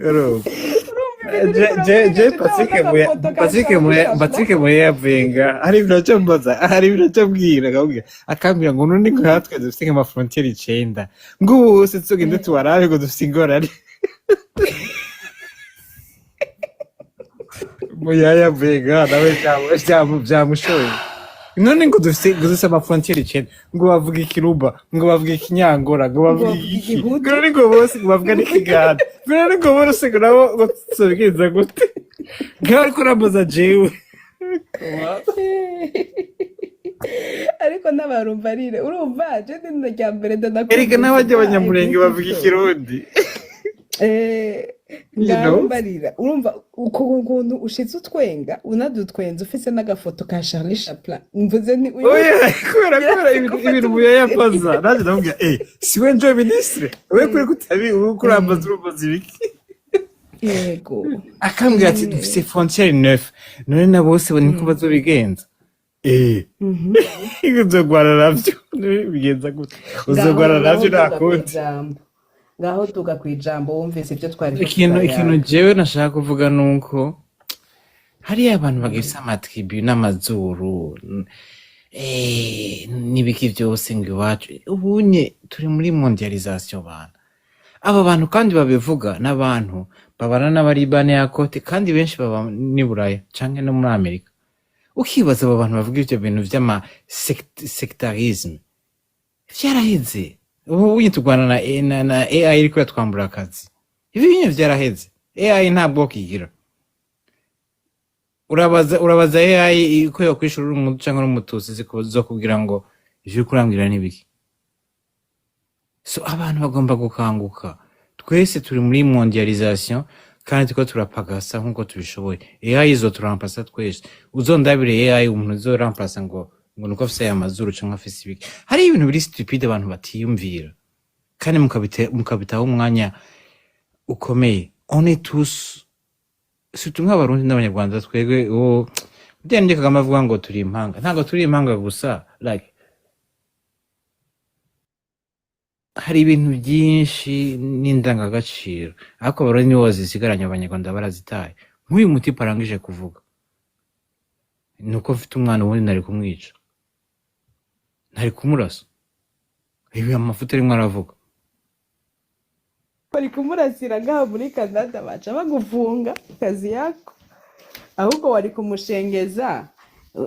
Urumva. Urumva ibintu Je uriko je uravuga je gace Patrick ndabona Muya agafoto ka Patrick Charlie Muya Chaplin. Patrick Muya yavuyenga hari ibintu aca mbaza, hari ibintu aca mbwira, akambwira akambwira ngo none nkatwe dufite nk'ama frontière 9 ngo ubu bose tugende tubarabe ngo dufite ingorane. Muya yavuyenga nawe byamushoye none ngo dufite ama frontière 9 ngo bavuga ikiruba, ngo bavuga ikinyangora, ngo ngo bavuga bavuga iki, ngo igihutu. None ngo bose ngo bavuga n'ikiganda, ngo none ngo bose ngo nabo ngo tuzobigenza gute? Ngaho ariko urambaza jewe. Ariko n'abarumva rire, urumva je ni rya mbere Erega ndanakumvise n'abajya nga abanyamurenge bavuga iby'iki. ikirundi. You Ngaho know? mbarira, urumva uko kuntu ushitse utwenga unadutwenza ufise n'agafoto ka Charlie Chaplin, mvuze ni uyu Oya, kubera ibintu gufata ibintu muyayambaza nanjye ndamubwira si we njoye ministre we kuri kutabi ubu kurambaza urumbaza ibiki? Yego. Akambwira ati dufise frontière neuf, none na bose niko bazobigenza. Uzogwana navyo bigenza gute? Ngaho Uzogwana ngaho navyo duga nta kundi. kwijambo, ngaho duga kwijambo, wumvise ibyo twariko Ikintu turayaga. jewe nashaka kuvuga nuko hariya abantu bagifise amatribu n'amazuru n'ibiki vyose ngo iwacu ubunye turi muri mondialisation bana. Abo bantu kandi babivuga n'abantu babana n'abaribane ya kote kandi benshi baba n'i Buraya canke no muri Amerika. Ukibaza abo bantu bavuga ivyo bintu vy'ama sectarisme vyaraheze. Ubu unye turwana na AI iriko iratwambura akazi. Ibi bintu vyaraheze. AI nta bwoko igira. Urabaza AI ko yokwishura uri umuhutu canke uri umututsi, zikubwira ngo ivyo uriko urambwira ni biki. So abantu bagomba gukanguka. Twese turi muri mondialisation kandi turiko turapagasa nkuko tubishoboye. AI izoturamplasa twese. Uzondabire AI umuntu uzoramplasa ngo nuko afise aya mazuru canke afise ibiki. Hari ibintu biri stupide abantu batiyumvira kandi mukabitaho umwanya ukomeye. On est tous, surtout nk'abarundi n'abanyarwanda, twebwe uwo burya nibyo Kagame avuga ngo turi impanga. Ntabwo turi impanga gusa, like Hari ibintu byinshi n'indangagaciro, ariko Abarundi nibo bazisigaranye, Abanyarwanda barazitaye. Nk'uyu mutipe arangije kuvuga, ni uko mfite umwana, ubundi nari kumwica, nari kumurasa. Ibi amafuti arimo aravuga. Bari kumurasira ngaha muri Canada, baca bagufunga kazi yako. Ahubwo wari kumushengeza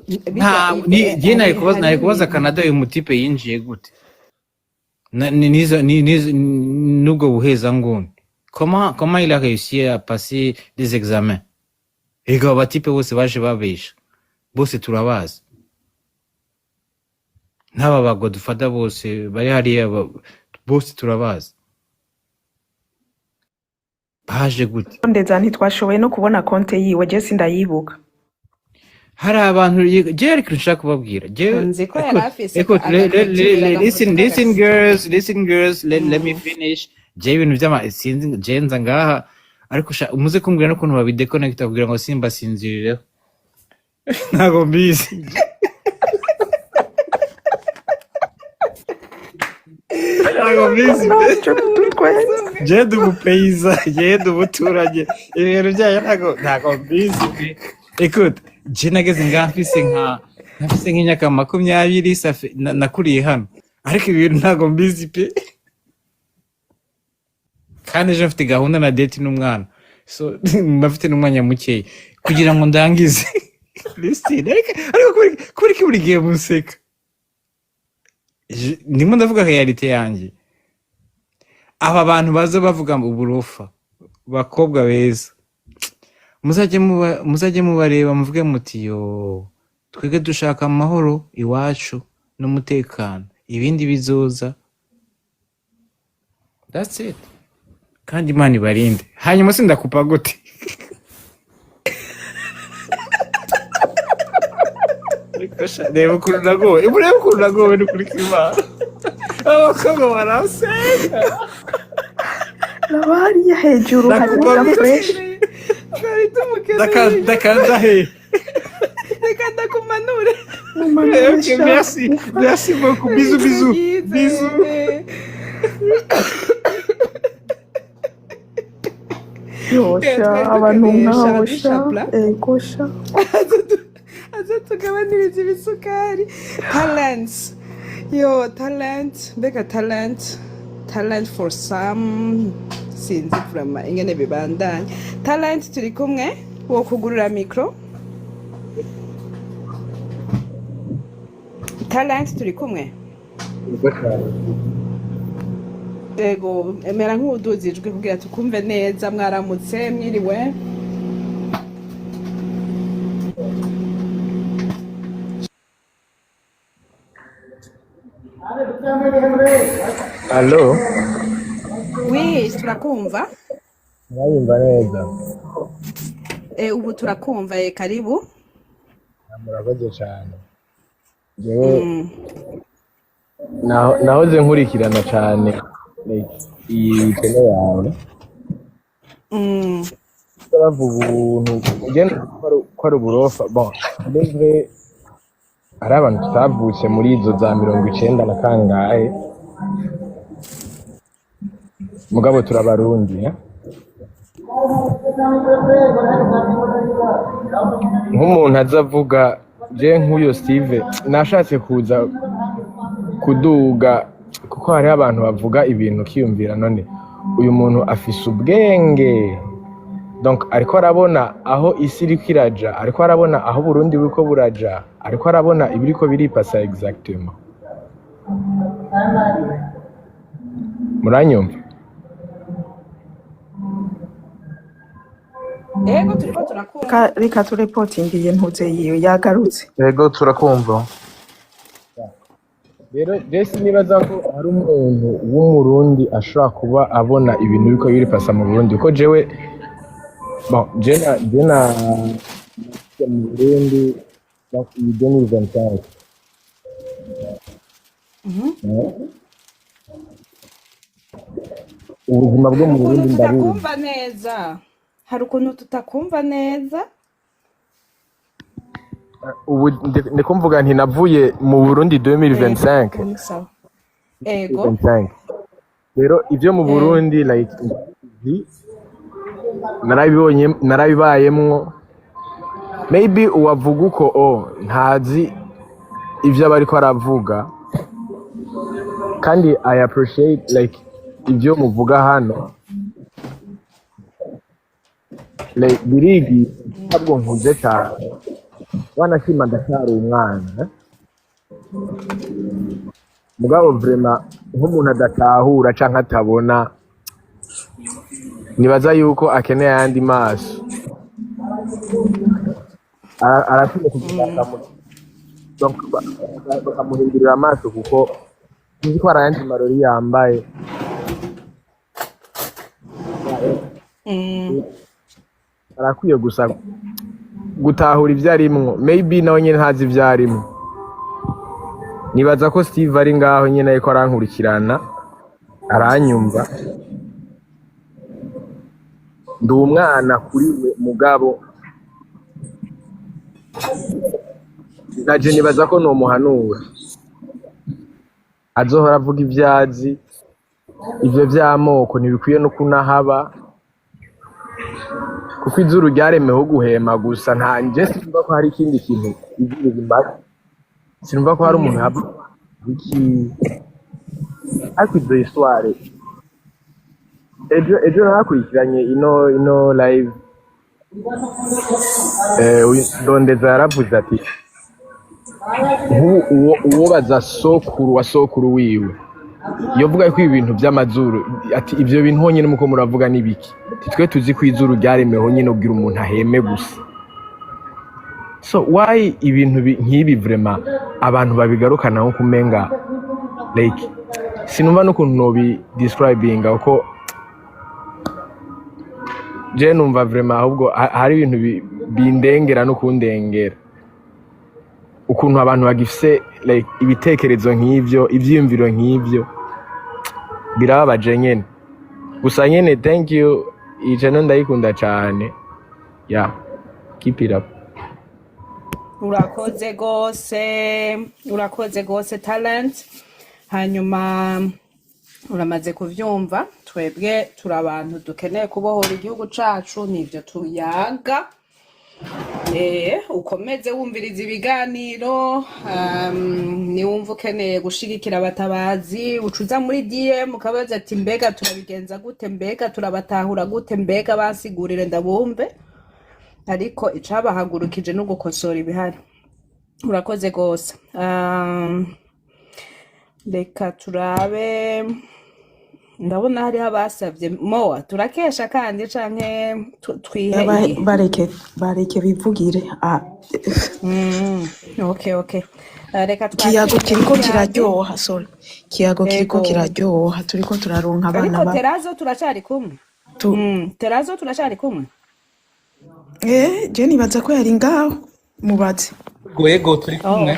bijya. Nta ni jye nari hari kubaza, nari hari kubaza ibintu. Canada, uyu mutipe yinjiye gute? N'ubwo buhezanguni, comment il a réussi à passer des examens? Ega aba batipe bose baje babesha, bose turabazi, n'aba ba godfather bose bari hariya, bose turabazi. Baje gute? Ndeza ntitwashoboye no kubona konte yiwe, je sindayibuka. Hari abantu, jewe ariko nshaka kubabwira, jewe Nzi ko yari écoute, afise écoute, agakotire, listen, agafoto listen, k'agakotire. Girls, listen, girls, let me finish. Jewe ibintu vy'ama sinzi, jewe nza ngaha, ariko sha muze kumbwira n'ukuntu babideconnecta kugira ngo simbasinzirireho, ntabwo mbizi, ntabwo mbizi. Ntacyo tutwenze. Jewe ndi umupeyiza, jewe ndi umuturage, ibintu byayo ntabwo mbizi pe. Écoute, je nageze ngaha mfise nk'imyaka 20, safe nakuriye hano, ariko ibintu ntabwo mbizi pe. Kandi ejo mfite gahunda na date n'umwana, so mba mfite n'umwanya mukeya kugira ngo ndangize. Listen, ariko kubera ko buri gihe museka, ndimo ndavuga réalité yanjye. Aba bantu baza bavuga ngo uburofa, bakobwa beza, muzajye mubareba muvuge muti: "Yo, twebwe dushaka amahoro iwacu n'umutekano, ibindi bizoza." That's it. Kandi Imana ibarinde. Hanyuma sindakupa gute? Ariko sha, reba ukuntu nagowe, urebe ukuntu nagowe, ni ukuri kw'Imana, abakobwa barasenga. Raba hariya hejuru harimo Ndakupa ga gute? Fresh. Twari tumukeneye. Ndakanda he? Reka ndakumanure. Mumanure. Ok, Sha. Merci, merci beaucoup, bisous, bisous, bisous. Yosha. Twari Abantu dukeneye nk'abo sha. Shapla. Ego sha. Aza tugabaniriza ibisukari. Talents, yo, talent, mbega talent, talent for some, sinzi vraiment ingene bibandanya. Talent, turi kumwe, wo kugurura micro. Talent, turi kumwe. Ego, emera nk'uwuduza ijwi kugira tukumve neza. Mwaramutse, mwiriwe? Alo, Wi, turakumva. muranyumva neza? Ubu turakumva. Karibu. Murakoze cyane. Jewe nahoze nkurikirana cyane, like, iyi channel yawe. Bavuga ubuntu ugenda ko ari uburofa. Bon, il est vrai, hari abantu tutavutse muri izo za 90 na kangahe, mugabo turabarundi, eh? Nk'umuntu aza avuga, je nk'uyo Steve nashatse kuza kuduga kuko hariho abantu bavuga ibintu ukiyumvira: none uyu muntu afise ubwenge? Donc ariko arabona aho isi iriko iraja, ariko arabona aho Burundi buriko buraja, ariko arabona ibiriko biripasa exactement. Muranyumva? Ego, turiko turakumva. Reka turepotingiye ntuze yiwe yagarutse. Yego, turakumva. Rero je sinibaza ko hari umuntu w'Umurundi ashobora kuba abona ibintu biriko biripasa mu Burundi, kuko jewe, bon, je na mu Burundi, donc iyi 2025. Ubuzima bwo Hari mu ukuntu Burundi ndabuzi. Tutakumva neza, hari ukuntu tutakumva neza. Ubu ndiko mvuga nti navuye mu Burundi Ego. 2025. Ubu ni sawa, ego. 2025. Rero ibyo mu Burundi, like, narabibonye, narabibayemwo. Maybe uwavuga uko o ntazi ibyo aba ariko aravuga, kandi I appreciate, like, ibyo muvuga hano, like, birigisha. Ntabwo nkuze cyane, wanashima ndacyari umwana, eh? Mugabo vraiment, nk'umuntu adatahura canke atabona, nibaza yuko akeneye ayandi maso. Arakwiye kugira donc bakamuhindurira amaso, kuko sinzi ko hari ayandi marori yambaye. Arakwiye gusa gutahura ibyo arimwo. Maybe nawe nyine ntazi ibyo arimwo. Nibaza ko Steve ari ngaho nyine ariko arankurikirana, aranyumva. Ndi umwana kuri we, mugabo naje nibaza ko nomuhanura azohora avuga ibyo azi. Ivyo vy'amoko ntibikwiye no kunahaba, kuko izuru ryaremewe guhema gusa. Nta nje sinumva ko hari ikindi kintu izuru rimaze, sinumva ko hari umuntu yava iki. Ariko izo histoire, ejo narakurikiranye ino live. Uyu Ndondeza yaravuze ati nk'ubu uwobaza sokuru wa sokuru wiwe, yovuga ko ibintu by'amazuru, ati ibyo bintu honyine muko muravuga n'ibiki? Ati twe tuzi ko izuru ryaremewe nyine ubwira umuntu aheme gusa. So why ibintu nk'ibi vraiment abantu babigarukana nko kumenga, like, sinumva n'ukuntu nobi describinga, kuko je numva vraiment ahubwo hari ibintu bindengera no kundengera, ukuntu abantu bagifise, like, ibitekerezo nk'ivyo, ivyiyumviro nk'ivyo, birababaje nyene. Gusa nyene thank you, iyi channel ndayikunda cane. Yeah, keep it up. Urakoze gose, urakoze gose, Talent. Hanyuma uramaze kuvyumva, twebwe turi abantu dukeneye kubohora igihugu cacu, nivyo tuyaga. Ukomeze wumviriza ibiganiro. Niwumva ukeneye gushigikira abatabazi, ucuza muri DM ukabaza ati: "Mbega turabigenza gute? Mbega turabatahura gute? Mbega basigurire ndabumve." Ariko icabahagurukije no gukosora ibihari. Urakoze gose. Reka turabe, ndabona hariho abasavye mowa. Turakesha kandi canke twihe igihe? Bareke bivugire. Ah, Okay. Reka ikiyago twakire kiriko Melchiade. kiraryoha, sorry, ikiyago kiriko kiraryoha, turiko turaronka abana Ariko ba Terazo turacari kumwe. Tu Terazo turacari kumwe. Je nibaza ko yari ngaho, mubaze. Yego, turi Oh, kumwe.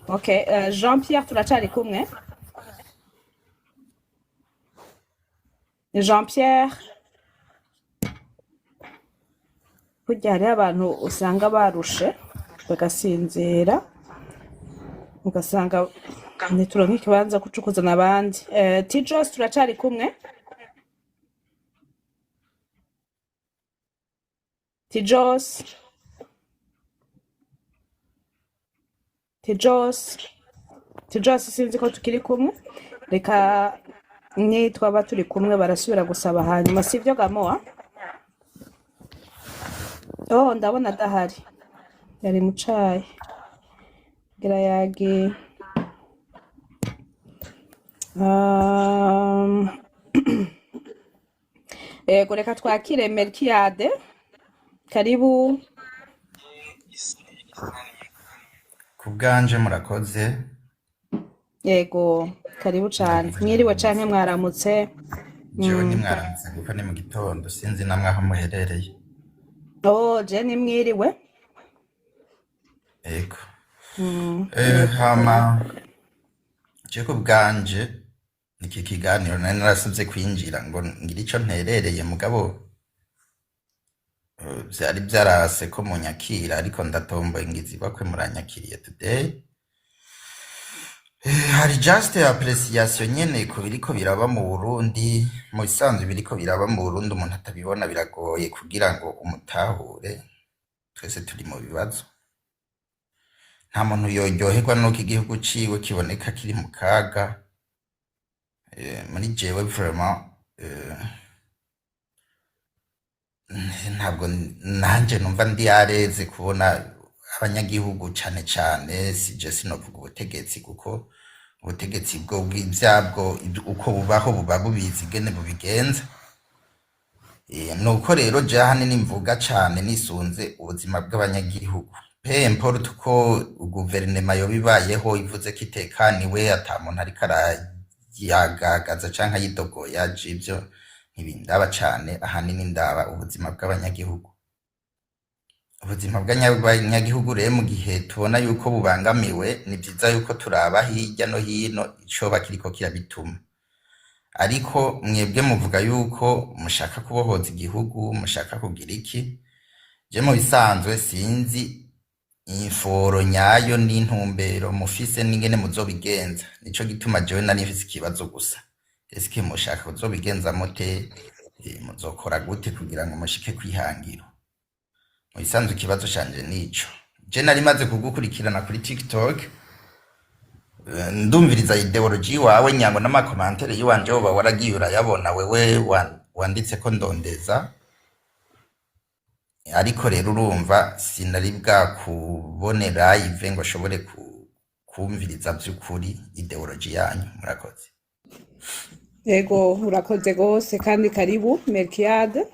Okay. Jean Pierre turacari kumwe. Jean Pierre, burya hariho abantu usanga barushe bagasinzira, ugasanga ntituronka ikibanza kucukuzana abandi. Tijos turacari kumwe. Tijos, Tijos, Tijos, sinzi ko tukiri kumwe. Reka nitwaba turi kumwe barasubira gusaba hanyuma, sivyo Gamoa? Oh, ndabona adahari, yari mu cayi ngira yagiye. Yego, reka twakire Melchiade. Karibu. Ku bwanje murakoze. Yego, karibu cane. Ndagize Mwiriwe neza. canke mwaramutse? Jewe ntimwaramutse kuko ni mu gitondo, sinzi namwe aho muherereye. Oh, je ni mwiriwe. Yego. Yego. Hama je ku bwanje iki kiganiro nari narasabye kwinjira ngo ngire ico nterereye, mugabo vyari vyarase ko munyakira, ariko ndatomboye ngize ibakwe muranyakiriye today. Hari just appréciation nyene ku biriko biraba mu Burundi. Mu bisanzwe biriko biraba mu Burundi, umuntu atabibona biragoye kugira ngo umutahure. Twese turi mu bibazo, nta muntu yoryoherwa nuko igihugu ciwe kiboneka kiri mu kaga. Muri jewe vraiment, ntabwo nanje numva ndi yareze kubona abanyagihugu, cane cane sije sinovuga ubutegetsi, kuko ubutegetsi bwo bw'ivyabwo uko bubaho buba bubizi ingene bubigenza. Nuko rero je ahanini mvuga cane nisunze ubuzima bw'abanyagihugu, peu importe uko guverinema yoba ibayeho, ivuze ko itekaniwe, ata muntu ariko arayagagaza canke ayidogoya, je ivyo ntibindaba cane. Ahanini ndaba ubuzima bw'abanyagihugu. Ubuzima bw'abanyagihugu rero, mu gihe tubona yuko bubangamiwe, ni vyiza yuko turaba hirya no hino icoba kiriko kirabituma. Ariko mwebwe muvuga yuko mushaka kubohoza igihugu, mushaka kugira iki? Je mu bisanzwe sinzi inforo nyayo n'intumbero mufise n'ingene muzobigenza. Nico gituma jewe nari mfise ikibazo gusa: eske mushaka kuzobigenza mute? Muzokora gute kugira ngo mushike kwihangiro? Mu bisanzwe ikibazo canje nico. Je nari maze kugukurikirana kuri TikTok, ndumviriza idéologie wawe nyango n'ama commentaires yiwanje woba waragiye urayabona wewe wanditse ko ndondeza. Ariko rero urumva sinari bwakubone live ngo nshobore kumviriza vy'ukuri idéologie yanyu. Murakoze. Yego, urakoze gose kandi karibu Melchiade.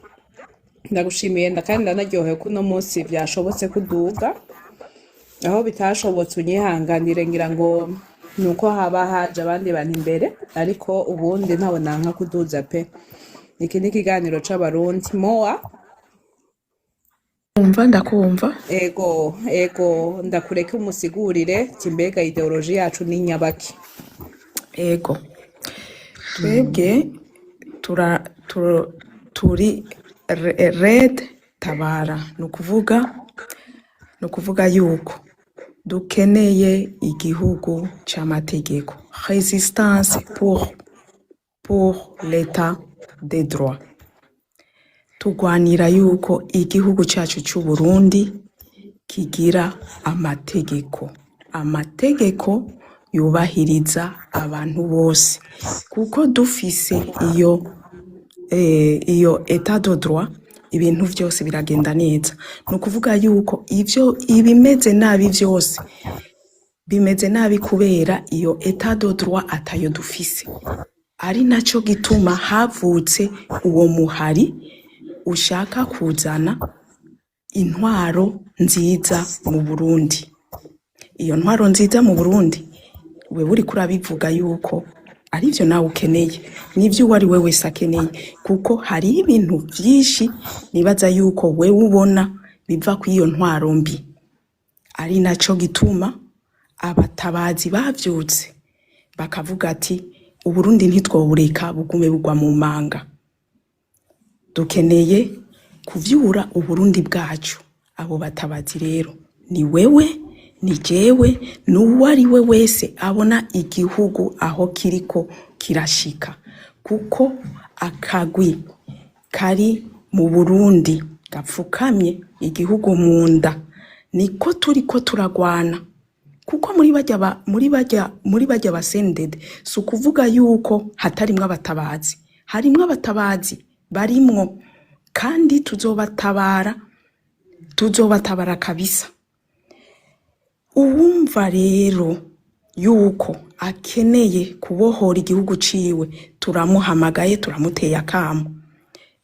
Ndagushimiye kandi ndanaryohewe ko uno munsi vyashobotse kuduga. Aho bitashobotse unyihanganire, ngira ngo nuko haba haje abandi bantu imbere, ariko ubundi ntawe nanka kuduza pe. Iki ni ikiganiro c'Abarundi moa. Umva, ndakumva. Ego, ndakureke umusigurire ati mbega idéologie yacu ni nyabaki? Ego, twebwe turi Red Tabara, ni ukuvuga yuko dukeneye igihugu c'amategeko, résistance pour l'état de droit. Tugwanira yuko igihugu cacu c'u Burundi kigira amategeko, amategeko yubahiriza abantu bose, kuko dufise iyo état de droit, ibintu vyose biragenda neza. Ni ukuvuga yuko ivyo ibimeze nabi vyose bimeze nabi kubera iyo état de droit atayo dufise, ari naco gituma havutse uwo muhari ushaka kuzana intwaro nziza mu Burundi. Iyo ntwaro nziza mu Burundi, wewe uriko urabivuga yuko arivyo nawe ukeneye, nivyo uwo ari we wese akeneye, kuko hariho ibintu vyinshi nibaza yuko wewe ubona biva kw'iyo ntwaro mbi, ari naco gituma abatabazi bavyutse bakavuga ati Uburundi ntitwobureka bugume bugwa mu manga, dukeneye kuvyura Uburundi bwacu. Abo batabazi rero ni wewe, ni jewe, n'uwo ari we wese abona igihugu aho kiriko kirashika, kuko akagwi kari mu Burundi gapfukamye igihugu mu nda niko turiko turagwana, kuko muri barya ba CNDD, si ukuvuga yuko hatarimwo abatabazi, harimwo abatabazi barimwo, kandi tuzobatabara, tuzobatabara kabisa. Uwumva rero yuko akeneye kubohora igihugu ciwe, turamuhamagaye, turamuteye akamo.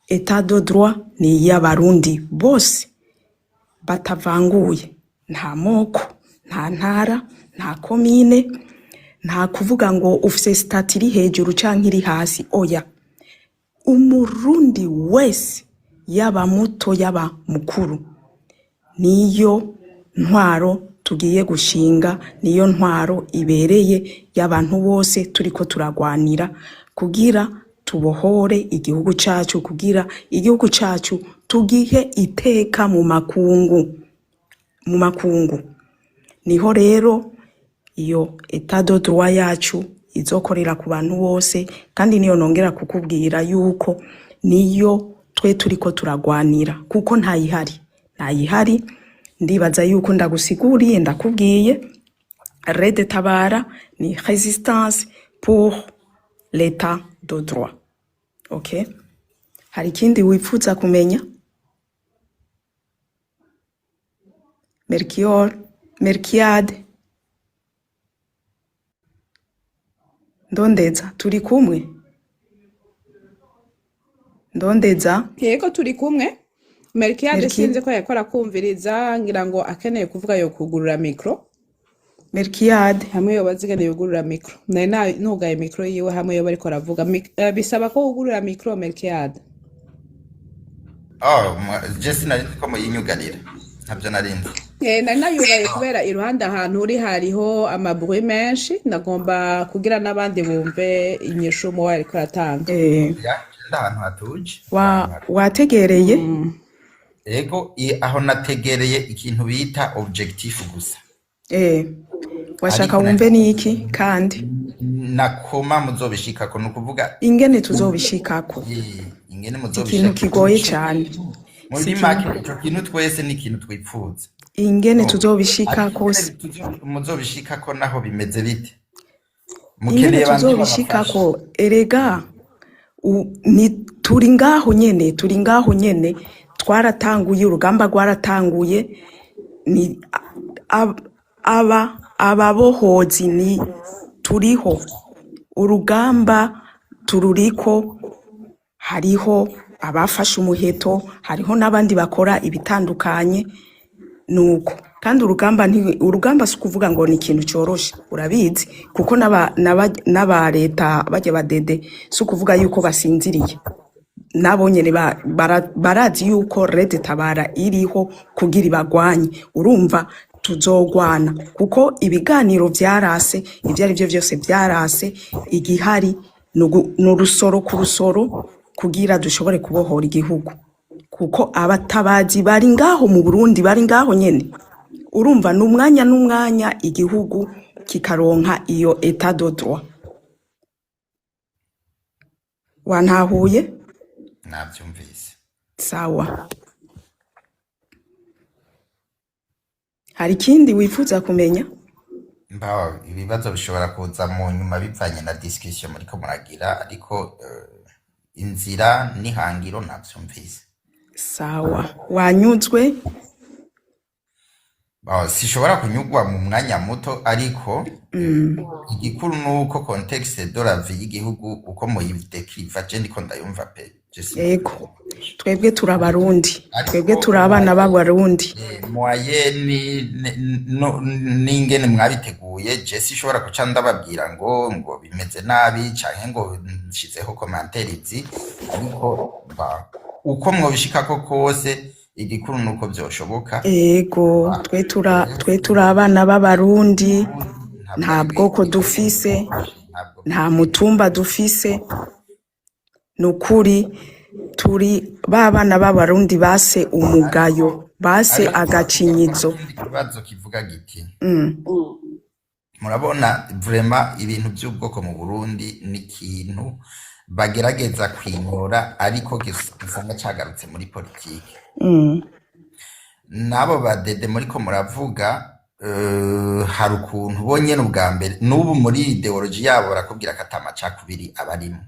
État de droit ni iy'Abarundi bose batavanguye, nta moko, nta ntara, nta komine, nta kuvuga ngo ufise statut iri hejuru canke iri hasi, oya. Umurundi wese, yaba muto yaba mukuru, niyo ntwaro tugiye gushinga, niyo ntwaro ibereye y'abantu bose turiko turagwanira kugira tubohore igihugu cacu, kugira igihugu cacu tugihe iteka mu makungu. Niho rero Iyo état de droit yacu izokorera ku bantu bose, kandi niyo nongera kukubwira yuko niyo twe turiko turagwanira, kuko ntayihari, ntayihari. Ndibaza yuko ndagusiguriye, ndakubwiye Red Tabara ni résistance pour l'état de droit. Okay, hari ikindi wifuza kumenya? Melchior, Melchiade, Ndondeza, turi kumwe? Ndondeza. Yego, turi kumwe. Melchiade Melki sinzi ko yariko arakumviriza, ngira ngo akeneye kuvuga yo kugurura mikro. Melchiade. Hamwe yoba azigeneye yugurura mikro. Nari nugaye mikro yiwe hamwe yoba ariko aravuga. Bisaba ko wugurura mikro, Melchiade. Oh, je sinari nzi ko muyinyugarira, ntabyo nari nzi. Nari nayugaye kubera iruhande ahantu uri hariho amabruit menshi, ndagomba kugira n'abandi bumve inyishu muwe ariko aratanga. Ya, ndi ahantu hatuje, ndi Wa ahantu hatuje. wategereye? Ego, aho nategereye ikintu bita objectif gusa. Washaka Ariko wumve niki kandi? Nakoma muzobishikako, ni ukuvuga Ingene tuzobishikako. Ingene Si ikintu muzobishikako. kigoye cane. Si Muri ikintu make ico kintu twese ni ikintu twipfuza. Ingene No. Ariko tuzobishikako ingene muzobishikako naho bimeze bite? Ingene Mukeneye bande babafasha? tuzobishikako, erega ni turi ngaho nyene, turi ngaho nyene, twaratanguye urugamba, rwaratanguye, ni aba ababohozi ni turiho, urugamba tururiko, hariho abafashe umuheto, hariho n'abandi bakora ibitandukanye. Nuko kandi urugamba urugamba si ukuvuga ngo ni ikintu cyoroshe, urabizi, kuko n'aba leta bajya badede si ukuvuga yuko basinziriye, nabo nyene barazi yuko Red Tabara iriho kugira ibagwanye. Urumva tuzogwana kuko ibiganiro vyarase, ivyo ari vyo vyose vyarase, igihari ni urusoro ku rusoro kugira dushobore kubohora igihugu, kuko abatabazi bari ngaho mu Burundi, bari ngaho nyene. Urumva ni umwanya n'umwanya igihugu kikaronka iyo état de droit. Wantahuye? Navyumvise. Sawa, hari ikindi wifuza kumenya? Mbaho ibibazo bishobora kuza mu nyuma bivanye na discussion muriko muragira, ariko inzira n'ihangiro navyumvise. Sawa, wanyuzwe? Sishobora kunyugwa mu mwanya muto, ariko igikuru nuko contexte de la vie y'igihugu uko muyidekriva, je ndiko ndayumva pe, je Yego, sinokubesha. twebwe turi Abarundi, twebwe Ariko turi abana b'Abarundi. Moye n'ingene mwabiteguye, je sishobora kuca ndababwira ngo bimeze nabi canke ngo nshizeho commentaire izi, ariko uko mwobishikako kose igikuru nuko vyoshoboka. Ego, twe turi abana b'Abarundi, Ntabwo nta ari bwoko dufise, ntabwo nta mutumba dufise, ni ukuri turi ba bana b'Abarundi base umugayo, base ariko agacinyizo. Ikindi kibazo kivuga giti: murabona vraiment ibintu by'ubwoko mu Burundi ni ikintu bagerageza kwimura, ariko usanga cagarutse muri politike. N'abo badede muriko muravuga, hari ukuntu bo nyene ubwa mbere n'ubu muri idéologie yabo barakubwira ko ata macakubiri abarimo.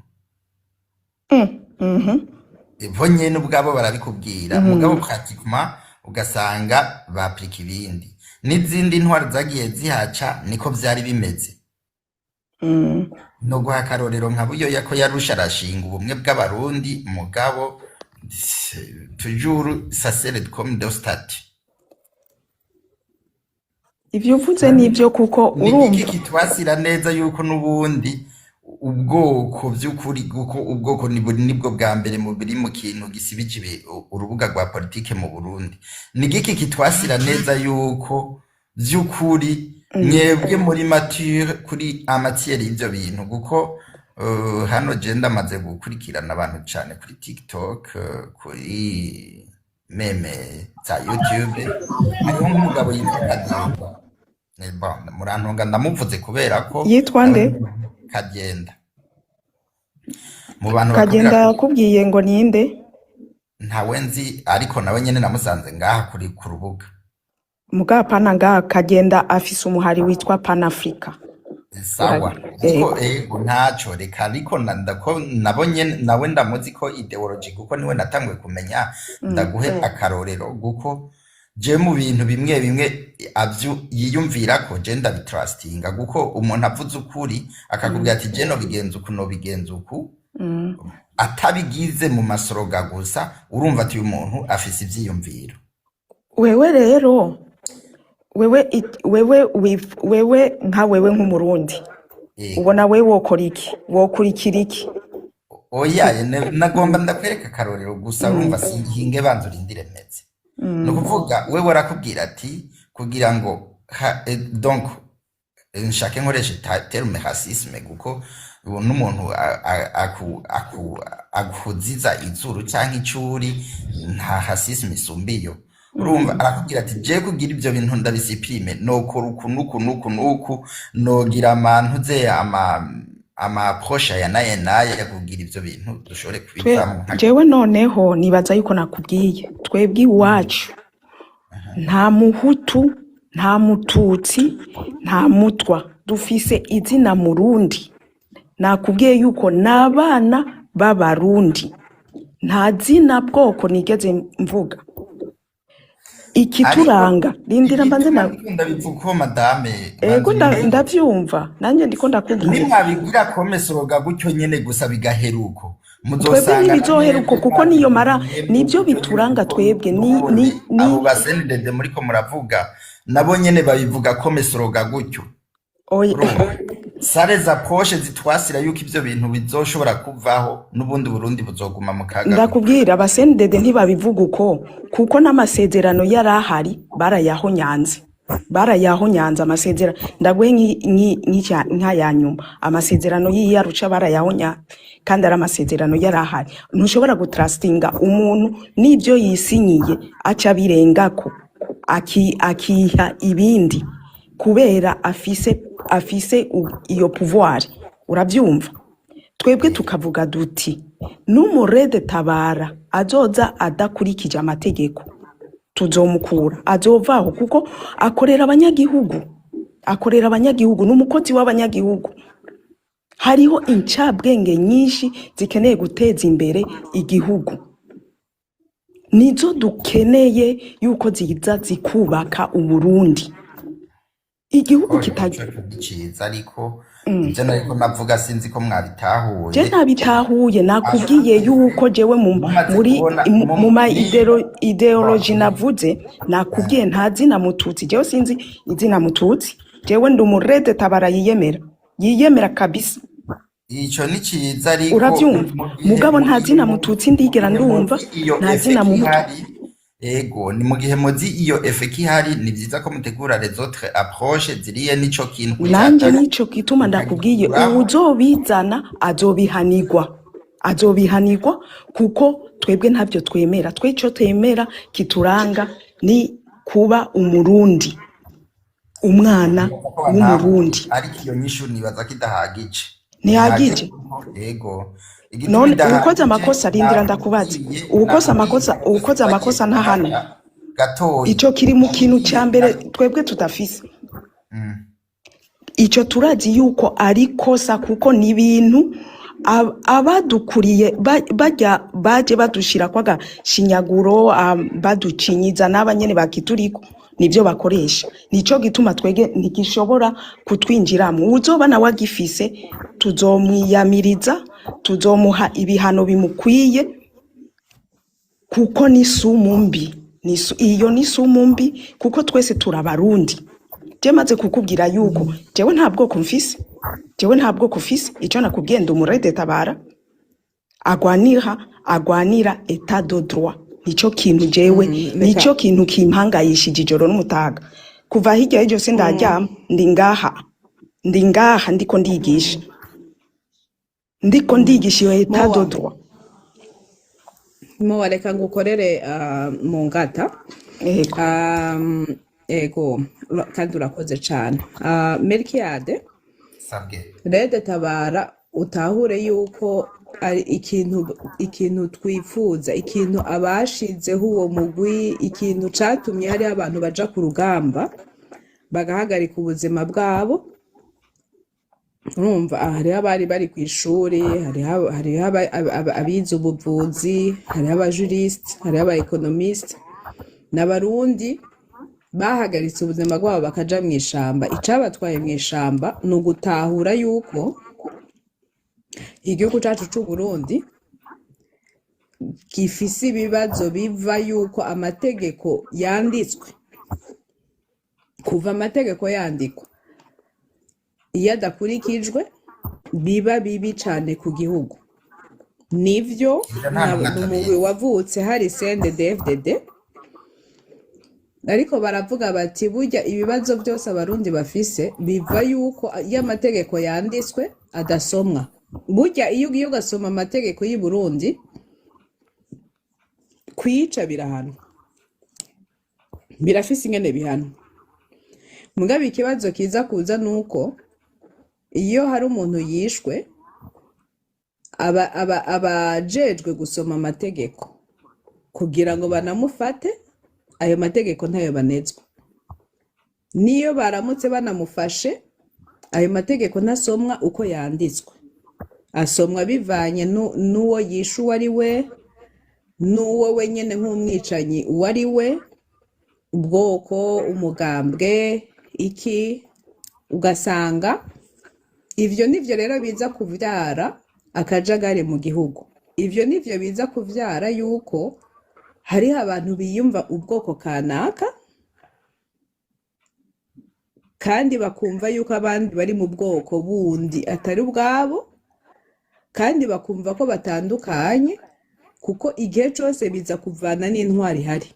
Bo nyene ubwabo barabikubwira, mugabo pratiquement ugasanga baplika ibindi n'izindi ntwaro zagiye zihaca, niko vyari bimeze. No guha akarorero nka Buyoya ko yarusha arashinga ubumwe bw'Abarundi, mugabo toujours ça sert comme de statut. Ivyo uvuze nivyo, kuko Ni iki urumva kitwasira neza yuko n'ubundi ubwoko by'ukuri, kuko ubwoko nibwo bwa mbere mu biri mu kintu gisibije urubuga rwa politike mu Burundi, ni giki kitwasira neza yuko by'ukuri mwebwe muri mature kuri matière y'ivyo bintu? Kuko hano je ndamaze gukurikirana abantu cane kuri TikTok, kuri même za YouTube, hariho nk'umugabo yitwa Kademba. Bon, murantunga ndamuvuze kubera ko Yitwa nawe nde? Kagenda mu bantu bakubwira Kagenda ko yakubwiye ngo ninde? Ntawe nzi, ariko nawe nyene namusanze ngaha kuri ku rubuga. Mugabo pana ngaha Kagenda afise umuhari witwa Panafrica. Sawa, ariko Ego. Ego, ntaco, reka, ariko ndako nabo nyene nawe ndamuzi ko ideology, kuko niwe natanguye kumenya. Ndaguhe akarorero, guko je mu bintu bimwe bimwe avyu yiyumvirako je ndabitrustinga, kuko umuntu avuze ukuri akakubwira ati je nobigenza uku, nobigenza uku, atabigize mu masoroga gusa, urumva ati uyu muntu afise ivyiyumviro. Wewe rero, wewe wewe nka wewe nk'Umurundi, ubona wewe wokora iki? Wokurikira iki? Oya, nagomba ndakwereka akarorero gusa. Urumva, singinge, banza urindire meze. Ni ukuvuga wewe arakubwira ati kugira ngo donc nshake nkoreshe terme racisme, kuko ubu n'umuntu akuziza izuru canke icuri, nta racisme isumba iyo. Urumva, arakubwira ati je kugira ivyo bintu ndabisupprime, nokora uku nuku nuku nuku, nogira amantu ze ama approche aya n'aya n'aya kugira ivyo bintu dushobore Twe kubivamwo. jewe noneho nibaza yuko nakubwiye, twebwe iwacu nta Muhutu, nta Mututsi, nta Mutwa, dufise izina Murundi. Nakubwiye yuko n'abana b'Abarundi, nta zina bwoko nigeze mvuga. Ariko Ikituranga, rindira mbanze igituma na ndiko ndabivuga ko madame, ego. banza urindire. Ndavyumva, nanjye ndiko ndakubwira. Nimwabigira comme slogan gutyo nyene gusa bigahera uko, Twebwe muzosanga na ntibizohera uko, mwebwe kuko niyo mara mwebwe nibyo gutyo nyene, bituranga kuko twebwe ni n'ubundi ni abo basendede muriko muravuga nabo nyene babivuga comme slogan gutyo. Oya. Urumva, sare za poshe zitwasira yuko ivyo bintu bizoshobora kuvaho, n'ubundi Burundi buzoguma mu kaga gutyo. Ndakubwira, abasendede ntibabivuga uko, kuko n'amasezerano yari ahari barayahonyanze, barayahonyanze amasezerano. Ndaguhe nk'aya nyuma, amasezerano y'Iyarusha barayahonyanze kandi ari amasezerano yari ahari. Ntushobora gutrustinga umuntu n'ibyo yisinyiye aca abirengako, akiha ibindi kubera afise iyo pouvoir, uravyumva? Twebwe tukavuga duti n'umurede tabara azoza adakurikije amategeko, tuzomukura, azovaho, kuko akorera abanyagihugu, akorera abanyagihugu, ni umukozi w'abanyagihugu. Hariho incabwenge nyinshi zikeneye guteza imbere igihugu, nizo dukeneye yuko ziza zikubaka Uburundi, igihugu Oya, kita ico ni ciza, ariko ivyo nariko navuga sinzi ko Je mwabitahuye. ntabitahuye. Nakubwiye yuko jewe Mumaze muri kubona mu ma niba idéologie navuze, nakubwiye nta zina Mututsi. Jewe sinzi izina Mututsi, jewe ndi umurede tabara yiyemera, yiyemera kabisa. Ico ni ciza, ariko Uravyumva? mu gihe Mugabo mu nta gihe zina mu Mututsi ndigera gihe ndumva, muzi iyo nta zina effet Muhutu. ihari. Ego, ni mu gihe muzi iyo effet ihari, ni vyiza ko mutegura les autres approches ziriye n'ico kintu Nanje kucyataka nico gituma ndakubwiye, mukagikuraho. uwuzobizana azobihanirwa, azobihanirwa, kuko twebwe ntabyo twemera. Twe ico twemera kituranga ni kuba Umurundi, umwana Nibaza ko bantahuye, w'Umurundi. Ariko iyo nyishu nibaza ko idahagije. Ntihagije? Ntihagije kuko ego, igituma None uwukoze idahagije, amakosa, rindira ndakubaza, nakubwiye uwukoze nakubwiye amakosa, uwukoze amakosa ntahano? Gatoyi. Ico kiri mu kintu ca Nakubwiye mbere twebwe tudafise. Ico turazi yuko ari kosa, kuko ni ibintu abadukuriye barya baje badushira kw'agashinyaguro, baducinyiza, n'aba nyene bakituriko nivyo bakoresha. Nico gituma twege ntigishobora kutwinjiramwo. Uwuzoba nawe agifise, tuzomwiyamiriza, tuzomuha ibihano bimukwiye, kuko ni sumu mbi. Iyo ni sumu mbi, kuko twese turabarundi. Je maze kukubwira yuko jewe nta bwoko mfise, jewe nta bwoko mfise. Ico nakubwiye, ndi umurede tabara agwanira état de droit. Nico kintu jewe Reka nico kintu kimpangayishije ijoro n'umutaga. Kuva hirya y'ejo sindaryama, ndi ngaha, ndi ngaha ndiko ndigisha, ndiko ndigisha iyo état de Mowa droit. Mowa, reka ngukorere mu ngata. Yego. Ego, kandi urakoze cane. Melkiade, Sabwe. Rede Tabara, utahure yuko ari ikintu twifuza, ikintu abashizeho uwo mugwi, ikintu catumye hariho abantu baja ku rugamba bagahagarika ubuzima bwabo. Urumva, aha hariho abari bari kw'ishuri, hariho abize ubuvuzi, hariho abajurisite, hariho aba économistes n'Abarundi bahagaritse ubuzima bwabo bakaja mw'ishamba. Icabatwaye mw'ishamba ni ugutahura yuko igihugu cacu c'Uburundi gifise ibibazo biva yuko amategeko yanditswe, kuva amategeko yandikwa, iyo adakurikijwe biba bibi cane ku gihugu. Nivyo. Ivyo nta n'umwe Ni umugwi atabizi. wavutse hari CNDD-FDD, ariko baravuga bati burya ibibazo byose Abarundi bafise biva yuko iyo amategeko yanditswe adasomwa. Burya iyo ugiye ugasoma amategeko y'i Burundi, kwica birahanwa, birafise ingene bihanwa. Mugabo ikibazo kiza kuza nuko iyo hari umuntu yishwe, aba abajejwe gusoma amategeko kugira ngo banamufate, ayo mategeko ntayo banezwa. Niyo baramutse banamufashe, ayo mategeko ntasomwa uko yanditswe, asomwa bivanye n'uwo yishe uwo ari we, n'uwo wenyene nk'umwicanyi uwo ari we, ubwoko, umugambwe, iki. Ugasanga ivyo nivyo rero biza kuvyara akajagari mu gihugu. Ivyo nivyo biza kuvyara yuko hariho abantu biyumva ubwoko kanaka kandi bakumva yuko abandi bari mu bwoko bundi atari ubwabo, kandi bakumva ko batandukanye, kuko igihe cose biza kuvana n'intwaro ihari.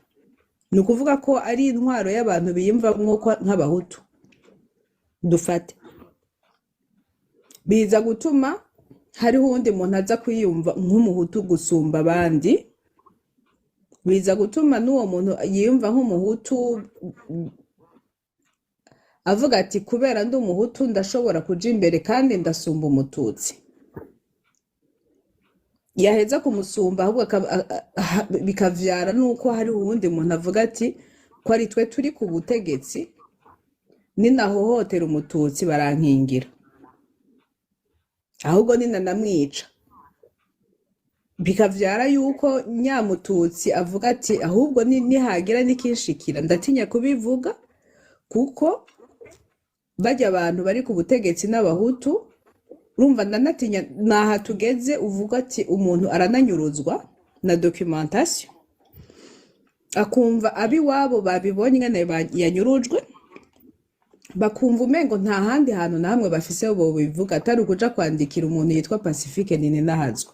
Ni ukuvuga ko ari intwaro y'abantu biyumvamwo ko nk'Abahutu dufate, biza gutuma hariho uwundi muntu aza kwiyumva nk'Umuhutu gusumba abandi. Biza gutuma n'uwo muntu yiyumva nk'Umuhutu avuga ati kubera ndi Umuhutu ndashobora kuja imbere kandi ndasumba Umututsi. Yaheza kumusumba, ahubwo bikavyara nuko hari uwundi muntu avuga ati ko ari twe turi ku butegetsi, ninahohotera Umututsi barankingira, ahubwo ninanamwica. Bikavyara yuko nyamututsi avuga ati ahubwo nihagira n'ikinshikira ndatinya kubivuga, kuko barya abantu bari ku butegetsi n'Abahutu. Urumva, ndanatinya. Naha tugeze uvuga ati umuntu arananyuruzwa na documentation, akumva abiwabo babibonye ingene yanyurujwe, bakumva umengo nta handi hantu na hamwe bafise bo bivuga atari ukuja kwandikira umuntu yitwa Pacifique Nininahazwa,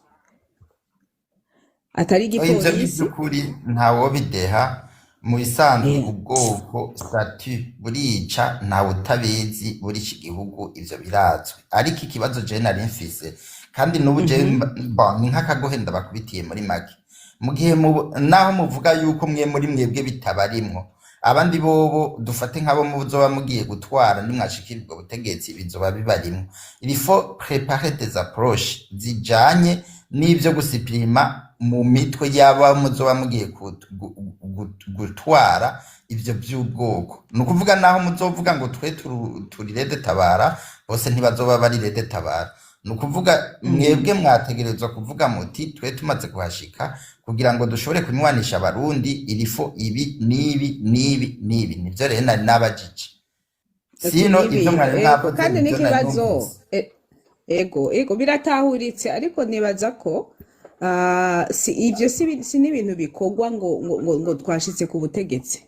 atari Ivyo ni igipolisi. vy'ukuri, ntawobideha. Mu bisanzwe ubwoko, statut, burica, ntawe utabizi buri iki gihugu, ivyo birazwi. Ariko ikibazo jewe nari mfise, kandi n'ubu jewe bon, ni nk'akagohe ndabakubitiye muri make: mu gihe naho muvuga yuko mwe muri mwebwe bitabarimwo, abandi bobo, dufate nk'abo muzoba mugiye gutwara, nimwashikira ubwo butegetsi bizoba bibarimwo. Il faut préparer des approches zijanye n'ivyo gusupprima mu mitwe y'aba muzoba mugiye gutwara ivyo vy'ubwoko. Ni ukuvuga naho muzovuga ngo twe turi Red Tabara, bose ntibazoba bari Red Tabara. Ni ukuvuga mwebwe mwategerezwa kuvuga muti twe tumaze kuhashika, kugira ngo dushobore kunywanisha Abarundi, il faut ibi n'ibi n'ibi n'ibi. Nivyo rero nari nabajije. Ati Sino nibi ivyo mwari ego mwavuze kandi nivyo nari n'ikibazo numvise. Ego biratahuritse, ariko nibaza ko si ivyo, si n'ibintu bikorwa ngo twashitse ku butegetsi.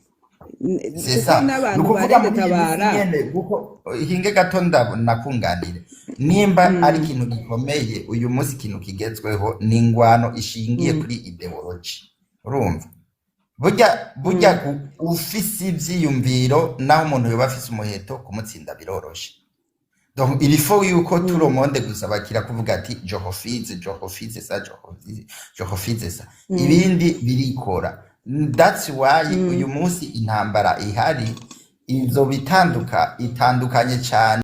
C'est Kuko ça. Ni n'abantu ba ukuvuga muri iyi minsi Tabara nyene, kuko hinge gato nakunganire, nimba ari ikintu gikomeye uyu munsi, ikintu kigezweho ni ingwano ishingiye kuri idéologie. Urumva, burya ufise ivyiyumviro, naho umuntu yoba afise umuheto, kumutsinda biroroshe. Donc il faut yuko tout le monde gusa bakira kuvuga ati je refuse, je refuse ça, je refuse, je refuse ça, ibindi birikora. That's why uyu munsi intambara ihari. Ivyo bitanduka itandukanye cane.